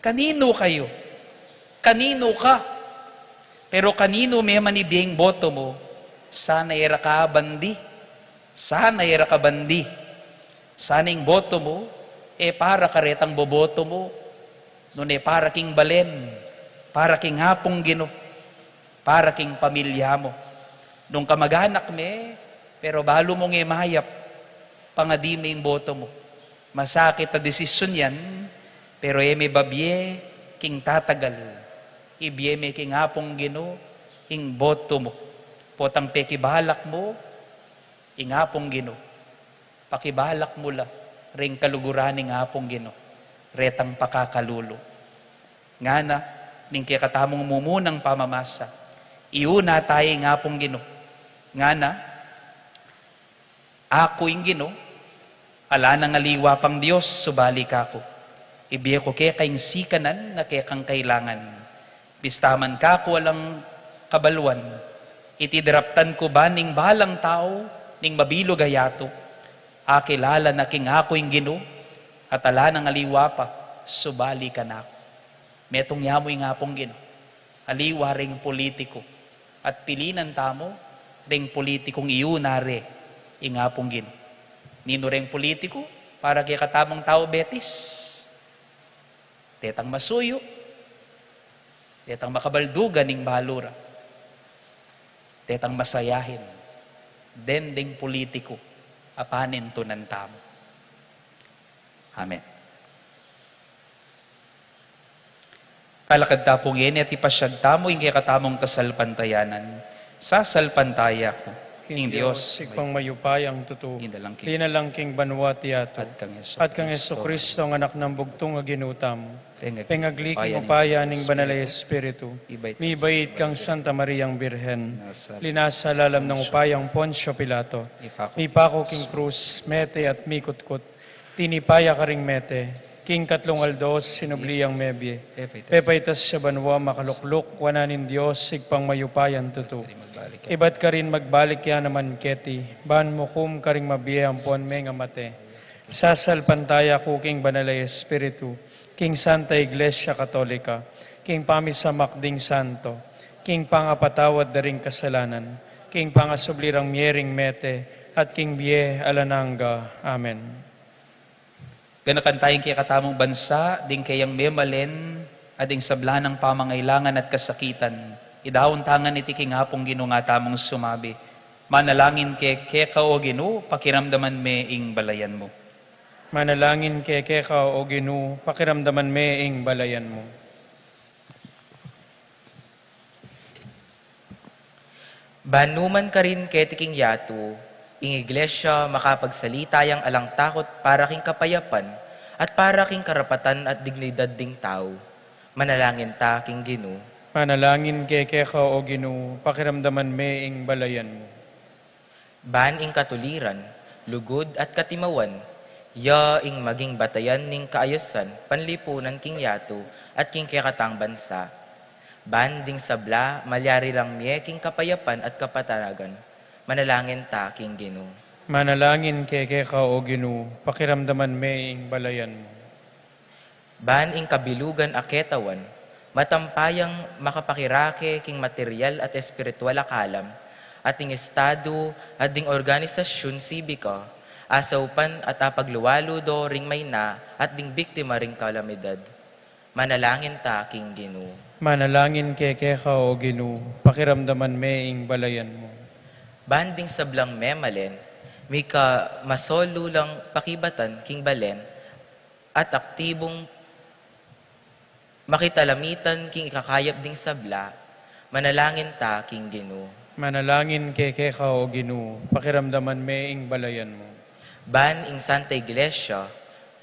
Kaninu kayu? Kaninu ka? Pero kaninu me man ibie ing boto mu, sana e ra ka bandi. Sana e ra ka bandi. Sana ing boto mu, e para karetang boboto mu, nune para king balen, para king Apung Ginu, para king pamilya mu. Nung kamaganak me, pero balu mung e mayap, pangadi me ing boto mu. Masakit a desisyun yan, pero e me babie king tatagal. Ibie me king Apung Ginu ing boto mu. Potang pekibalak mu ing Apung Ginu, pakibalak mu la ring kaluguran ning Apung Ginu, retang pakakalulu. Ngana ning kekatamung mumunang pamamasa, iuna ta ing Apung Ginu. Ngana, "Aku ing Ginu, ala nang aliwa pang Dios subali kaku. Ibie ku keka ing sikanan a kekang kailangan. Bista man kaku alang kabaluan, iti daraptan ku ban ing balang tau ning mabilug a yatu, akilala na king aku ing Ginu, at ala nang aliwa pa subali kanaku." Metung ya mu ing Apung Ginu. Aliwa ring politiku. At pilinan tamu ring politikung iuna re ing Apung Ginu. Ninu ring politiku? Para kekatamung tau betis. Detang masuyu, detang makabaldugan ing balu ra, detang masayahin, deng deng politiku a panintunan tamu. Amen. Talakad ta pu ngeni at ipasyag tamu ing kekatamung kasalpantayanan. Sasalpantaya ku. King Dios, Ibpang mayupayang tutu, linalang king banua at yatu. At kang Jesucristo, ang Anak nang bugtung a Ginu tamu. Pengagli king upaya ning Banal a Espiritu, mibait kang Santa Mariang Birhen, linasa lalam ning upayang Poncio Pilato, mipaku king krus, mete at mikutkut, tinipa ya karing mete, king katlung aldo sinubli yang mebie. Pepaitas ya banua, makalukluk wanan ning Dios Ibpang mayupayang tutu. Ibat karin magbalik ya naman keti, ban mukum karing mabie ampon mengamate. Sasalpantaya ku king Banal a Espiritu, king Santa Iglesia Katolika, king pamisamak ding santo, king pangapatawad da ring kasalanan, king pangasubli rang mie ring mete, at king bie alang angga. Amen. Ganakan taya ing kekatamung bansa, ding keyang memalen, at ding sabla nang pamangailangan at kasakitan. Idaun ta ngan iti king Apung Ginu, nga tamung sumabi: Manalangin ke keka, O Ginu, pakiramdaman me ing balayan mu. Manalangin ke keka, O Ginu, pakiramdaman me ing balayan mu. Ban nu man karin keti king yatu, ing Iglesia makapagsalita yang alang takut para king kapayapan at para king karapatan at dignidad ding tau. Manalangin ta king Ginu. Manalangin ke keka, O Ginu, pakiramdaman me ing balayan mu. Ban ing katuliran, lugud at katimawan, ya ing maging batayan ning kaayusan panlipunan king yatu at king kekatang bansa. Ban ding sabla malyari rang mie king kapayapan at kapanagan. Manalangin ta king Ginu. Manalangin ke keka, O Ginu, pakiramdaman me ing balayan mu. Ban ing kabilugan a ketawan, matampayang makapakirake king material at espiritual a kalam, at ing estadu at ding organisasyun sibika, asaupan at apagluwalu do ring maina at ding biktima ring kalamidad. Manalangin ta king Ginu. Manalangin ke keka, O Ginu, pakiramdaman me ing balayan mu. Ban ding sablang memalen, mika masolu lang pakibatan king balen, at aktibung makitalamitan king ikakayap ding sabla. Manalangin ta king Ginu. Manalangin ke keka, O Ginu, pakiramdaman me ing balayan mu. Ban ing Santa Iglesia,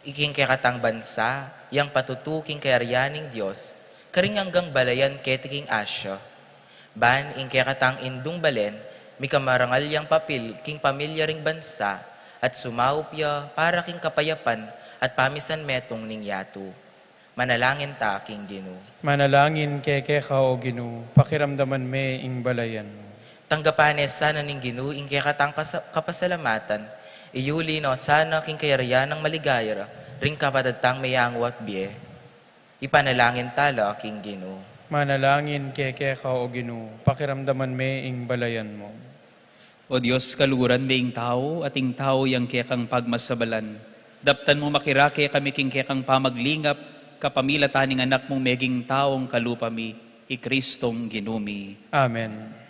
iking kekatang bansa, yang patutu king kayarian ning Dios, karing anggang balayan keti king Asia. Ban ing kekatang indung balen, mika marangal yang papil king pamilya ring bansa, at sumaup ya para king kapayapan at pamisan metung ning yatu. Manalangin ta king Ginu. Manalangin ke keka, O Ginu, pakiramdaman me ing balayan mu. Tanggapan ne sana ning Ginu ing kekatang kasa-, kapasalamatan, iyuli no sana king kayarian nang maligaya ring kapatad tang meyangu at bie. Ipanalangin ta la king Ginu. Manalangin ke keka, O Ginu, pakiramdaman me ing balayan mu. O Dios, kaluguran me ing tau, at ing tau yang kekang pagmasabalan. Daptan mu makirake kami king kekang pamaglingap, kapamilatan ning Anak mung meging taung kalupa mi, i Kristong Ginu mi. Amen.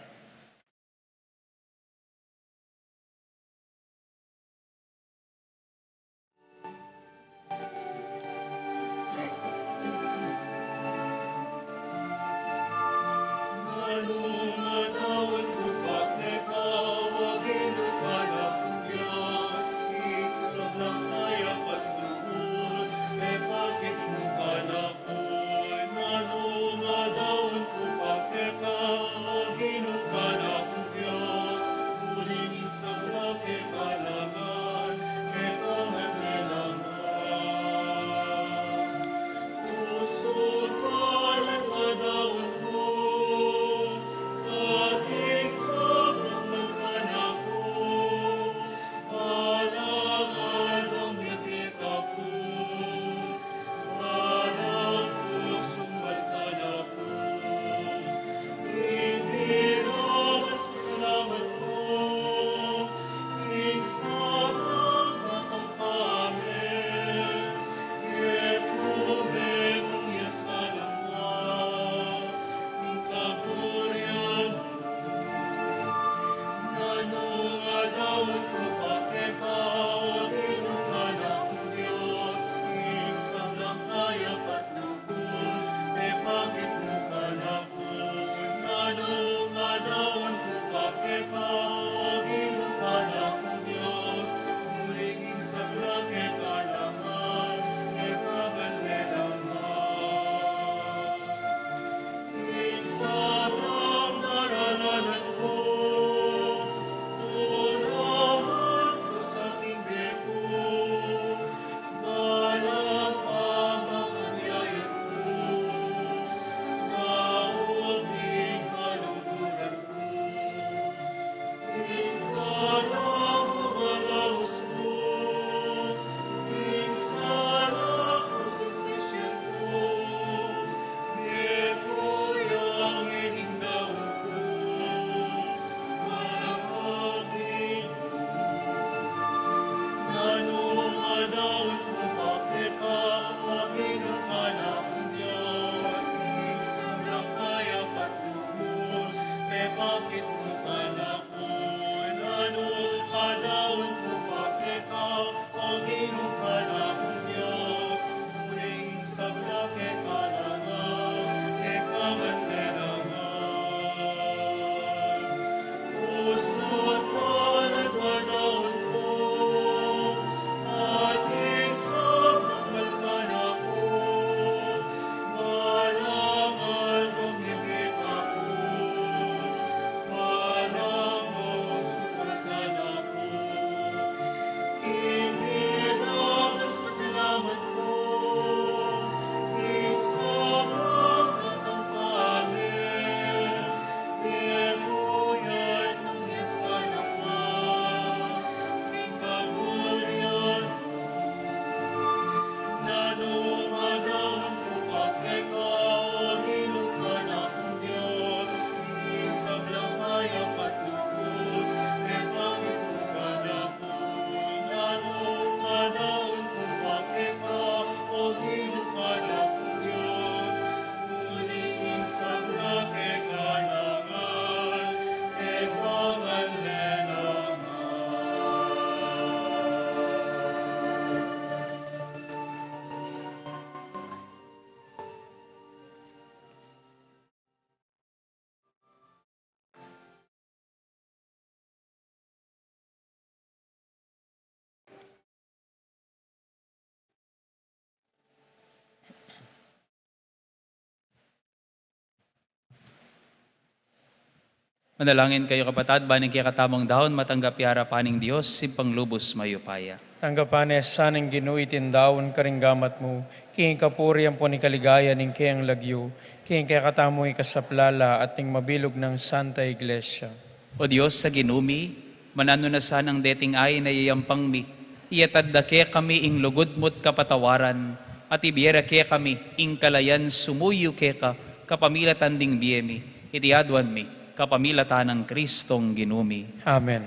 Manalangin kayu, kapatad, ban ing kekatamung daun matanggap ya arapan ning Dios, Ibpang lubus mayupaya. Tanggapan na sa ning Ginu iting daun karing gamat mu, king kapurian ampon king kaligayan ning keyang lagyu, king kekatamung ikasaplala at ning mabilug nang Santa Iglesia. O Dios a Ginu mi, mananu na sanang deting ain a yayampang mi, iyatad da kekami ing lugud mu't kapatawaran, at ibie ra kekami ing kalayan sumuyu keka kapamilatan ding bie mi, iti aduan mi kapamilatan nang Kristong Ginu mi. Amen.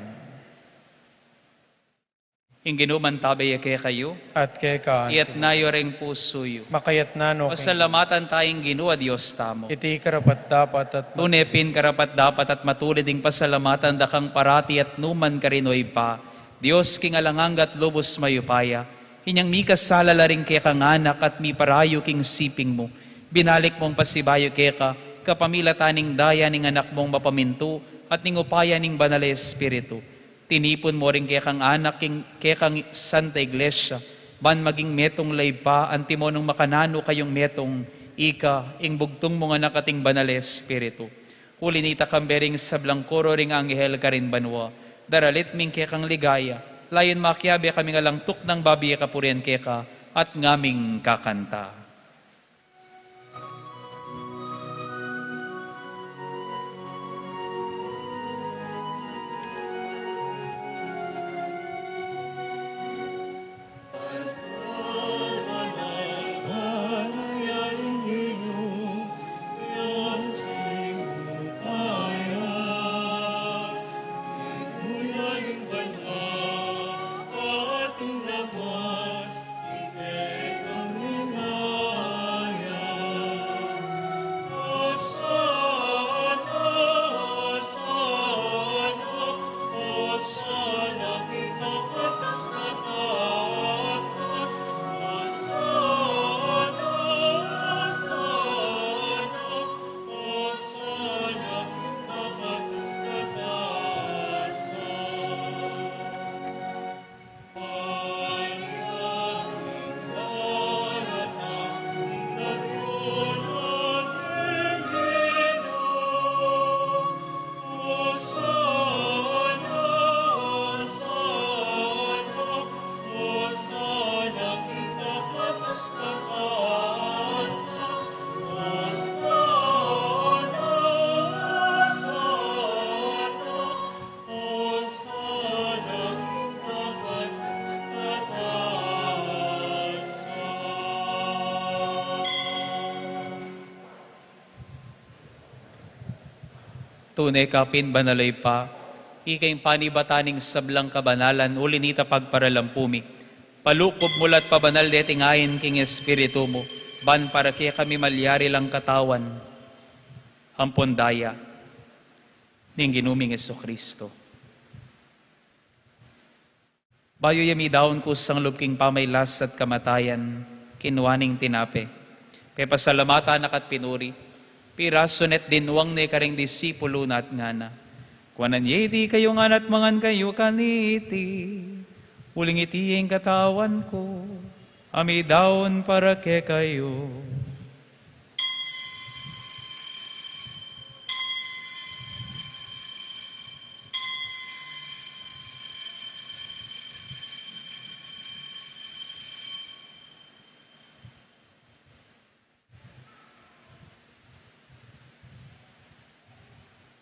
Ing Ginu mantabe ya kekayu. At keka naman. Iyatas yu ring pusu yu. Makayatas na no king Pasalamatan taya ing Ginu a Dios tamu. Iti karapat-dapat at tune pin karapat-dapat at matulid ing pasalamatan da kang parati at nukarin man, O Ibpa, Dios king alang angga at lubus mayupaya, inyang mikasala la ring kekang anak at miparayu king siping mu, binalik mung pasibayu keka, kapamilatan ning daya ning Anak mung mapamintu at ning upaya ning Banal a Espiritu. Tinipun mu ring kekang anak king kekang Santa Iglesia, ban maging metung la Ibpa, antimo nung makananu kayung metung, ika, ing bugtung mung Anak at ing Banal a Espiritu. Uli nita, kambe ring sablang koro ring anghel karin banua, daralit mi ing kekang ligaya, layun makiabe kaming alang tuknang babie kapurian keka, at ngaming kakanta. Tune ka pin banal, Ibpa, ika ing panibatan ning sablang kabanalan, uli nita pagparalan pu mi. Palukuban mu la't pabanal deting ain king Espiritu mu, ban para kekami malyari lang katawan ampon daya ning Ginu ming Jesucristo. Bayu ya midaun kusang lub king pamagkasakit at kamatayan, kinua ne ing tinape, pepasalamatan na ka't pinuri, pirasu ne't dinwang ne karing disipulu na at ngana: Kuanan ye iti kayu ngan at mangan kayu kaniti, uling iti ing katawan ku, a midaun para kekayu.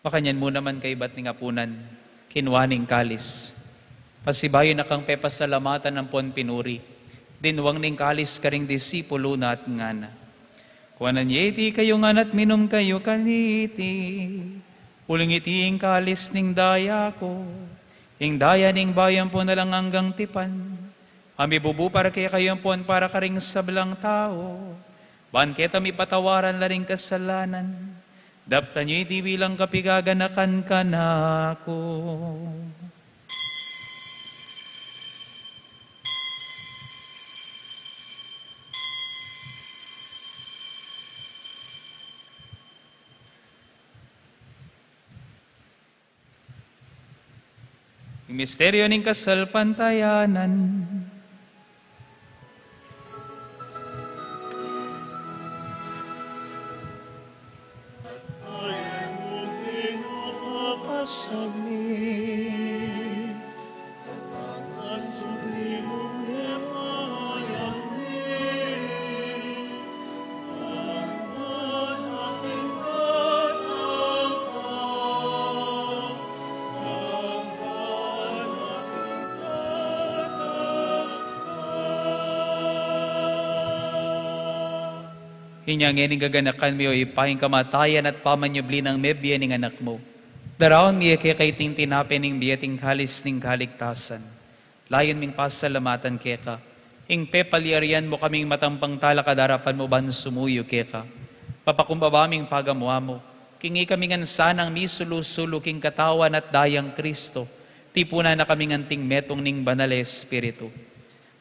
Makanyan mu naman kaybat ning apunan, kinua ne ing kalis. Pasibayu na kang pepasalamatan ampon pinuri, dinwang ne ing kalis karing disipulu na at ngana: Kuanan ye iti kayu ngan at minum kayu kaniti, uling iti ing kalis ning daya ku, ing daya ning bayu ampon alang anggang tipan, a mibubu para kekayu ampon para karing sablang tau, ban keta mipatawaran la ring kasalanan. Daptan yu iti bilang kapiganakan kanaku. Ing misteryu ning kasalpantayanan. Inya ngeni gaganakan mi, O Ibpa, ing kamatayan at pamanyubli nang mebie ning Anak mu. Daraun mi keka iting tinape ning bie at ing kalis ning kaligtasan. Layun ming pasalamatan keka ing pepalyarian mu kaming matampang talakad king arapan mu ban sumuyu keka. Papakumbaba ming pagamu-amu king ikami ngan sanang misulu-sulu king katawan at dayang Kristo, tipunan na kaming anting metung ning Banal a Espiritu.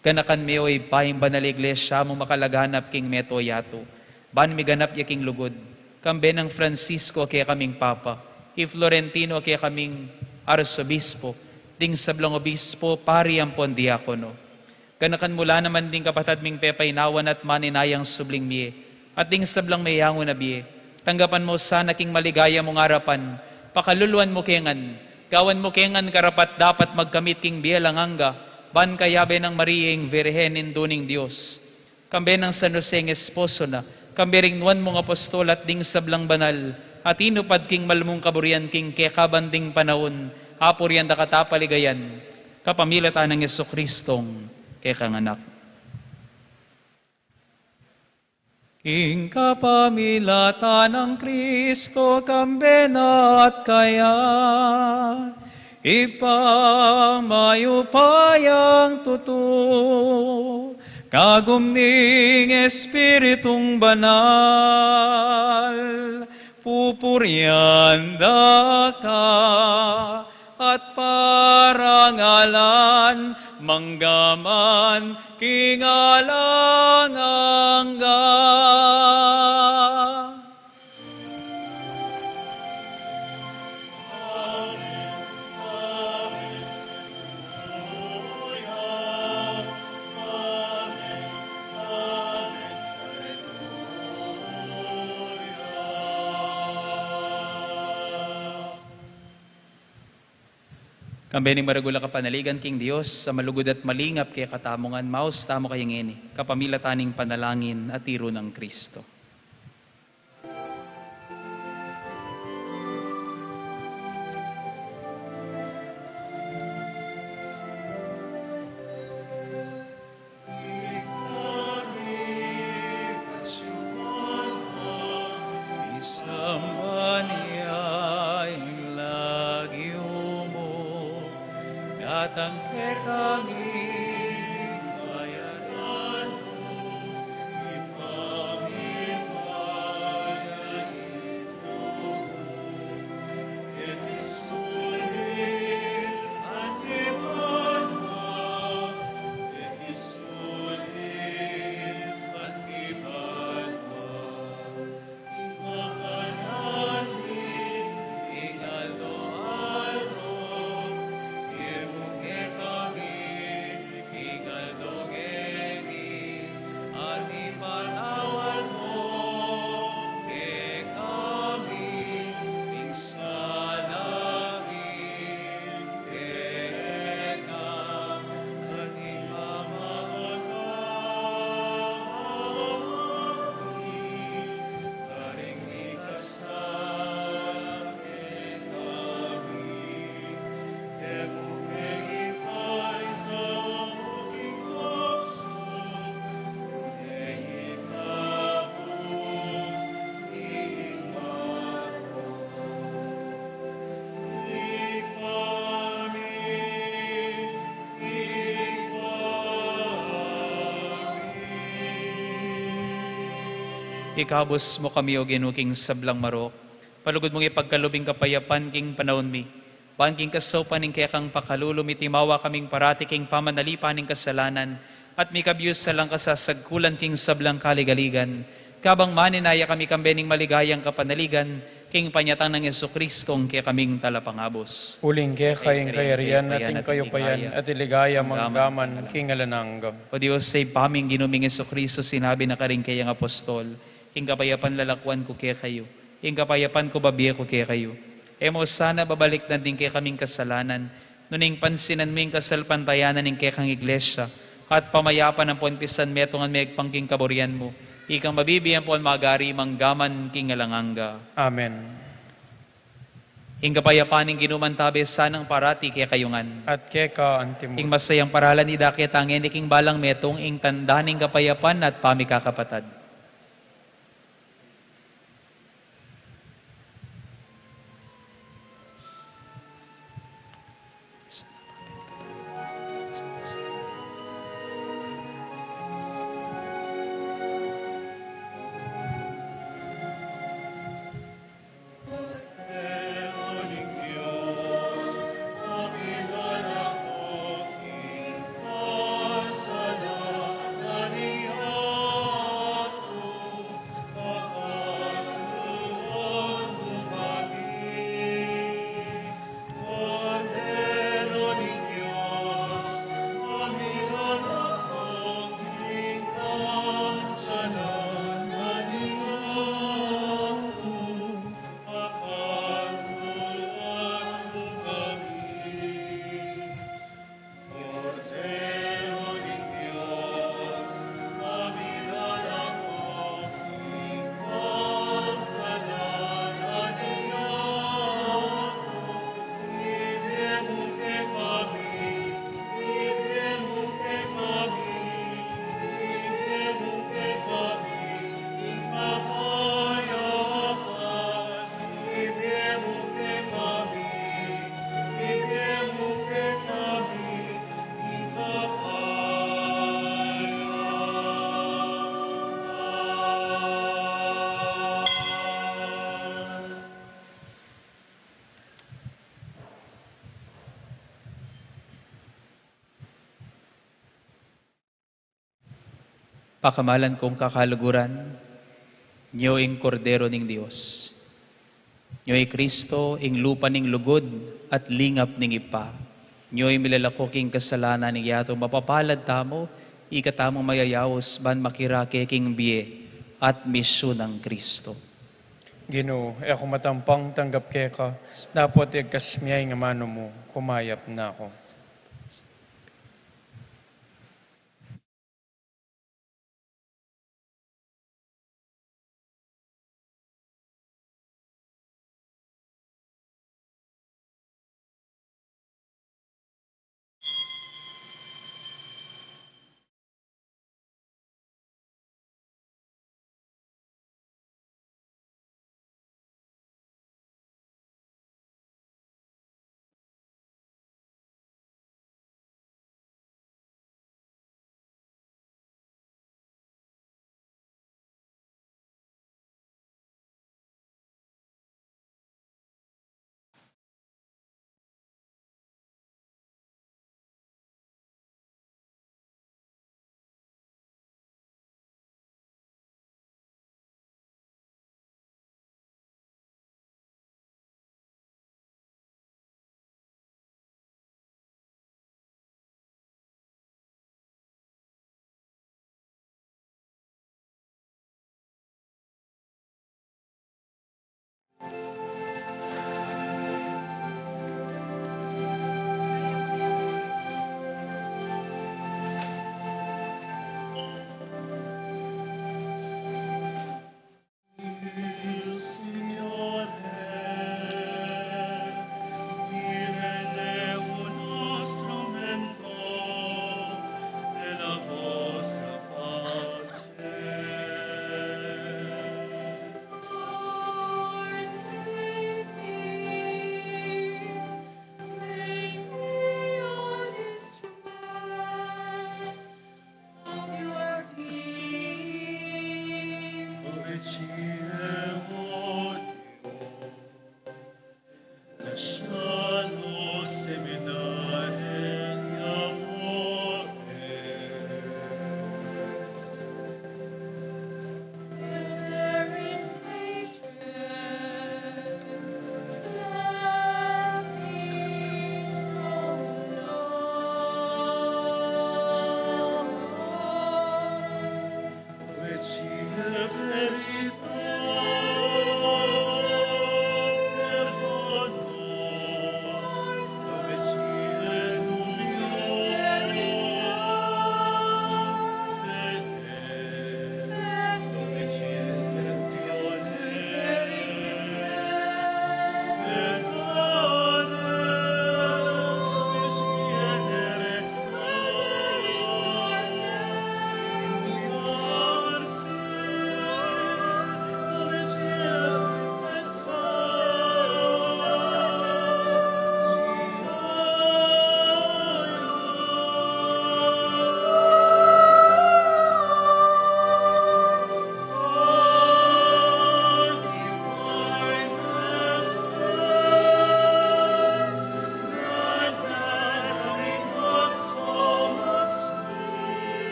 Ganakan me, O Ibpa, ing Banal a Iglesia mu makalaganap king mabilug a yatu, ban miganap ya king lugud, kambe nang Francisco a kekaming Papa, i Florentino a kekaming Arsobispo, ding sablang obispo, pari ampon diakono. Ganakan mu la naman ding kapatad ming pepainawan at maninayang subling mie, at ding sablang meyangu na bie. Tanggapan mu sana king maligaya mung arapan, pakaluluan mu ke ngan, gawan mu ke ngan karapat-dapat magkamit king bie alang angga, ban kayabe nang Maria ing Virgen, Indu ning Dios, kambe nang San Jose ing esposo na, kambe ring nuan mung apostol at ding sablang banal a tinupad king mal mung kaburian king kekaban ding panaun, apurian da ka at apaligayan, kapamilatan nang Jesucristong kekang Anak. King kapamilatan nang Kristo, kambe na at kaya, Ibpang mayupayang tutu, kagum ning Espiritung Banal, pupurian da ka at parangalan manggaman king alang angga. Kambe ning maragul a kapanaligan king Dios a malugud at malingap kekatamu ngan, maus tamu kaya ngeni kapamilatan ning panalangin a tiru nang Kristo. Isamban ya ing lagyu mu, datang kekami ing kayanan mu, ipamipayan mu kekami ing lugud mu, keti sulip anti banua, keti sulip anti banua. Ing kakanan mi king aldo-aldo, ibie mu kekami king aldo ngeni, at ipatawad mu kekami ing sala mi keka, at ipamamatawad mi karing mikasala kekami, e mu ke ipaisaul king tuksu, kundi ikabus ing mal mu. Ibpa mi, Ikabus mu kami, O Ginu, king sablang marok. Palugud mung ipagkalub ing kapayapan king panaun mi. Ban king kasaupan ning kekang pakalulu, mitimawa kaming parati king pamanalipan ning kasalanan, at mikabus alang kasasagkulan king sablang kaligaligan, kabang maninaya kami kambe ning maligayang kapanaligan, king panyatang nang Jesucristo, ing kekaming Talapangabus. Uling keka ing kayarian, at ing kayupayan, at ing ligaya, manggaman king alang angga. O Dios, Ibpa ming Ginu ming Jesucristo, sinabi na karing kekang apostol, ing kapayapan lalakuan ku kekayu, ing kapayapan ku babie ku kekayu. E mu sana babalikdan ding kekaming kasalanan, nune ing pansinan mu ing kasalpantayanan ning kekang Iglesia, at pamayapan ampon pisan metung a mepagpang king kaburian mu, ikang mabibie ampon magari mangga man king alang angga. Amen. Ing kapayapan ning Ginu mantabe sanang parati kekayu ngan. At keka antimu. Ing masayang paralan idake tangeni king balang metung, ing tanda ning kapayapan at pamikakapatad. Pakamalan kung kakaluguran, nyo ing Kordero ning Dios. Nyo i Kristo, ing lupa ning lugud at lingap ning Ibpa. Nyo i milalako king kasalanan ning yatu. Mapapalad tamu, ika tamung mayayaus ban makirake king bie at misyun nang Kristo. Ginu, e ku matampang tanggap keka, dapot igkas mu ing amanu mu, kumayap na ku.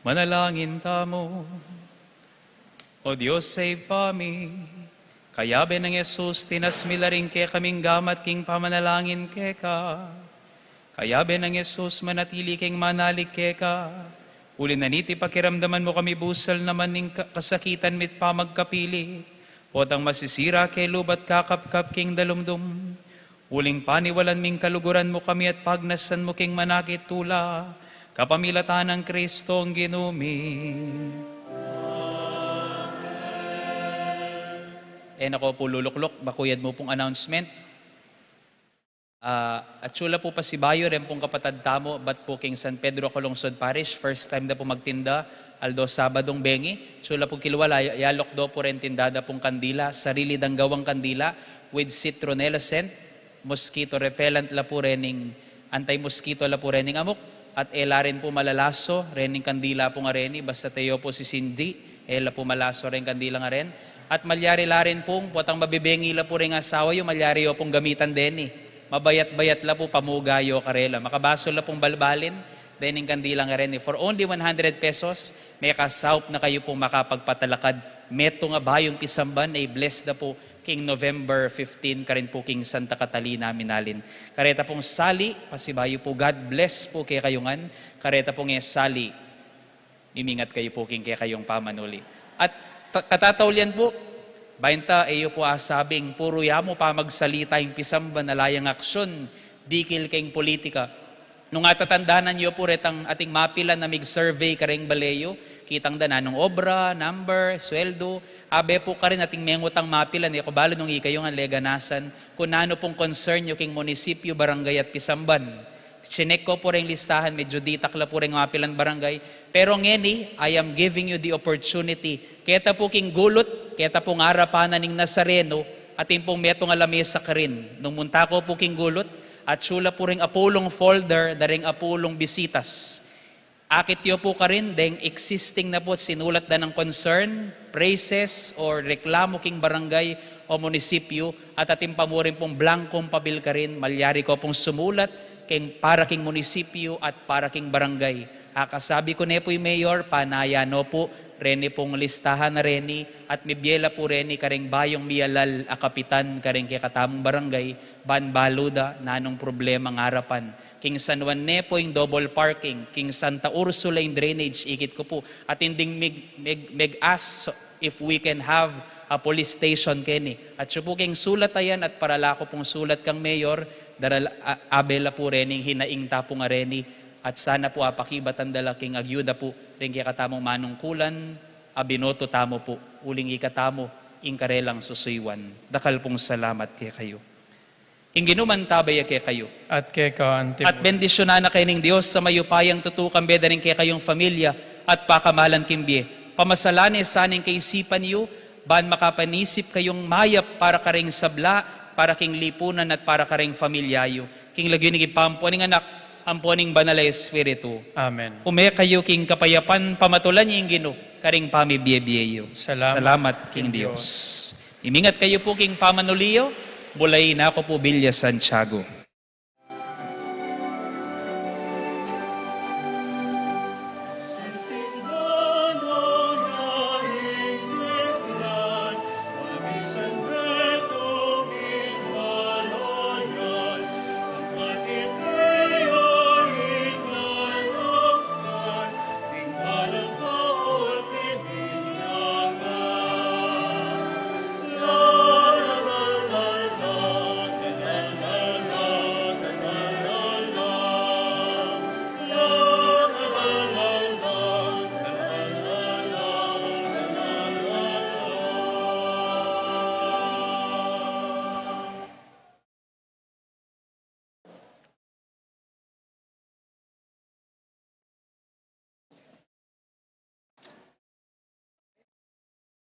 Manalangin tamu. O Dios a Ibpa mi, kayabe nang Jesus, tinas mi la ring kekaming gamat king pamanalangin keka. Kayabe nang Jesus, manatili keng manalig keka. Uli na niti, pakiramdaman mu kami busal naman ning ka-, kasakitan mi't pamagkapilit. Potang masisira ke luba't kakapkap king dalumdum. Uling paniwalan ming kaluguran mu kami at pagnasan mu king manakit tula, kapamilatan nang Kristong Ginu mi. E na ko pu lulukluk, bakuyad mu pung announcement. Ah, atsu la pu pasibayu, ren pung kapatad tamu, bat pu king San Pedro Calungsod Parish, first time da pu magtinda, aldo Sabadung bengi, atsu la pu kilwal, ya-, yalok do pu ren tinda da pung kandila, sarili dang gawang kandila, with citronella scent, mosquito repellent la pu rening, anti-mosquito la pu rening amuk, at e la rin pu malalaso rening kandila pu ngareni, basta e yu pu sisindi, e la pu malaso reng kandila ngaren. At malyari la rin pung, potang mabebengi la pu reng asawa yu, malyari yu pung gamitan deni. Mabayat-bayat la pu, pamuga yu karela. Makabasol la pung balbalin, rening kandila ngareni. For only one hundred pesos, mekasaup na kayu pung makapagpatalakad. Metung a bayung pisamban, e bless da pu, king November fifteen, karin pu king Santa Catalina, minalin. Kareta pung sali, pasibayu pu, God bless pu kekayu ngan. Kareta pung e sali, mimingat kayu pu king kekayung pamanuli. At ta-, katataulian pu, bainta e yu pu asabing, puru ya mu pamagsalita ing pisamban, ala yang aksyon, dikil king politika. Nung atatandanan yu pu retang ating mapilan a mig-survey kareng bale yu, kitang da nanung obra, number, sweldo, abe pu karin ating mengutang mapilan, e ku balu nung ikayu ngan leganasan, kung nanu pung concern yu king munisipyu, barangay at pisamban. Chinek ku pu reng listahan, medyo ditak la pu reng mapilan barangay, pero ngeni, I am giving you the opportunity. Keta pu king gulut, keta pung arapan na ning Nazareno, atin pung metung a lamesa karin. Nung munta ku pu king gulut, atsu la pu ring apulung folder da ring apulung bisitas. Akit yu pu karin deng existing na pu sinulat da nang concern, praises, or reklamu king barangay o munisipyu, at atin pa mu rin pung blankung papel karin, malyari ku pung sumulat king para king munisipyu at para king barangay. Akasabi ku ne pu ing mayor, panaya no pu reni pung listahan a reni, at mibie la pu reni kareng bayung miyalal a kapitan kareng kekatamung barangay, ban balu da nanung problemang arapan. King San Juan ne pu ing double parking, king Santa Ursula ing drainage, ikit ku pu, atin ding mig-, mig-, mig-ask if we can have a police station keni. Atsu pu king sulat a yan at para la ku pung sulat kang mayor, daral-, a-, abe la pu rening hinaing ta pu ngareni, at sana pu apakibatan da la king agyuda pu ring kekatamung manungkulan a binoto tamu pu, uling ikatamu ing karelang susuyuan. Dakal pung salamat kekayu. Ing Ginu mantabe ya kekayu. At keka anti. At bendisyunan na kayu ning Dios a mayupayang tutu, kambe da ring kekayung familia at pakamalan king bie. Pamasalan ne sana ing kaisipan yu, ban makapanisip kayung mayap para kareng sabla, para king lipunan at para kareng familia yu. King lagyu ning Ibpa, ampo ning Anak, ampo ning Banal a Espiritu. Amen. Ume kayu king kapayapan, pamatulan yu ing Ginu kareng pamibie-bie yu. Salamat. Salamat king Dios. Imingat kayu pu king pamanuli yu, bulayin na ku pu Villa Santiago.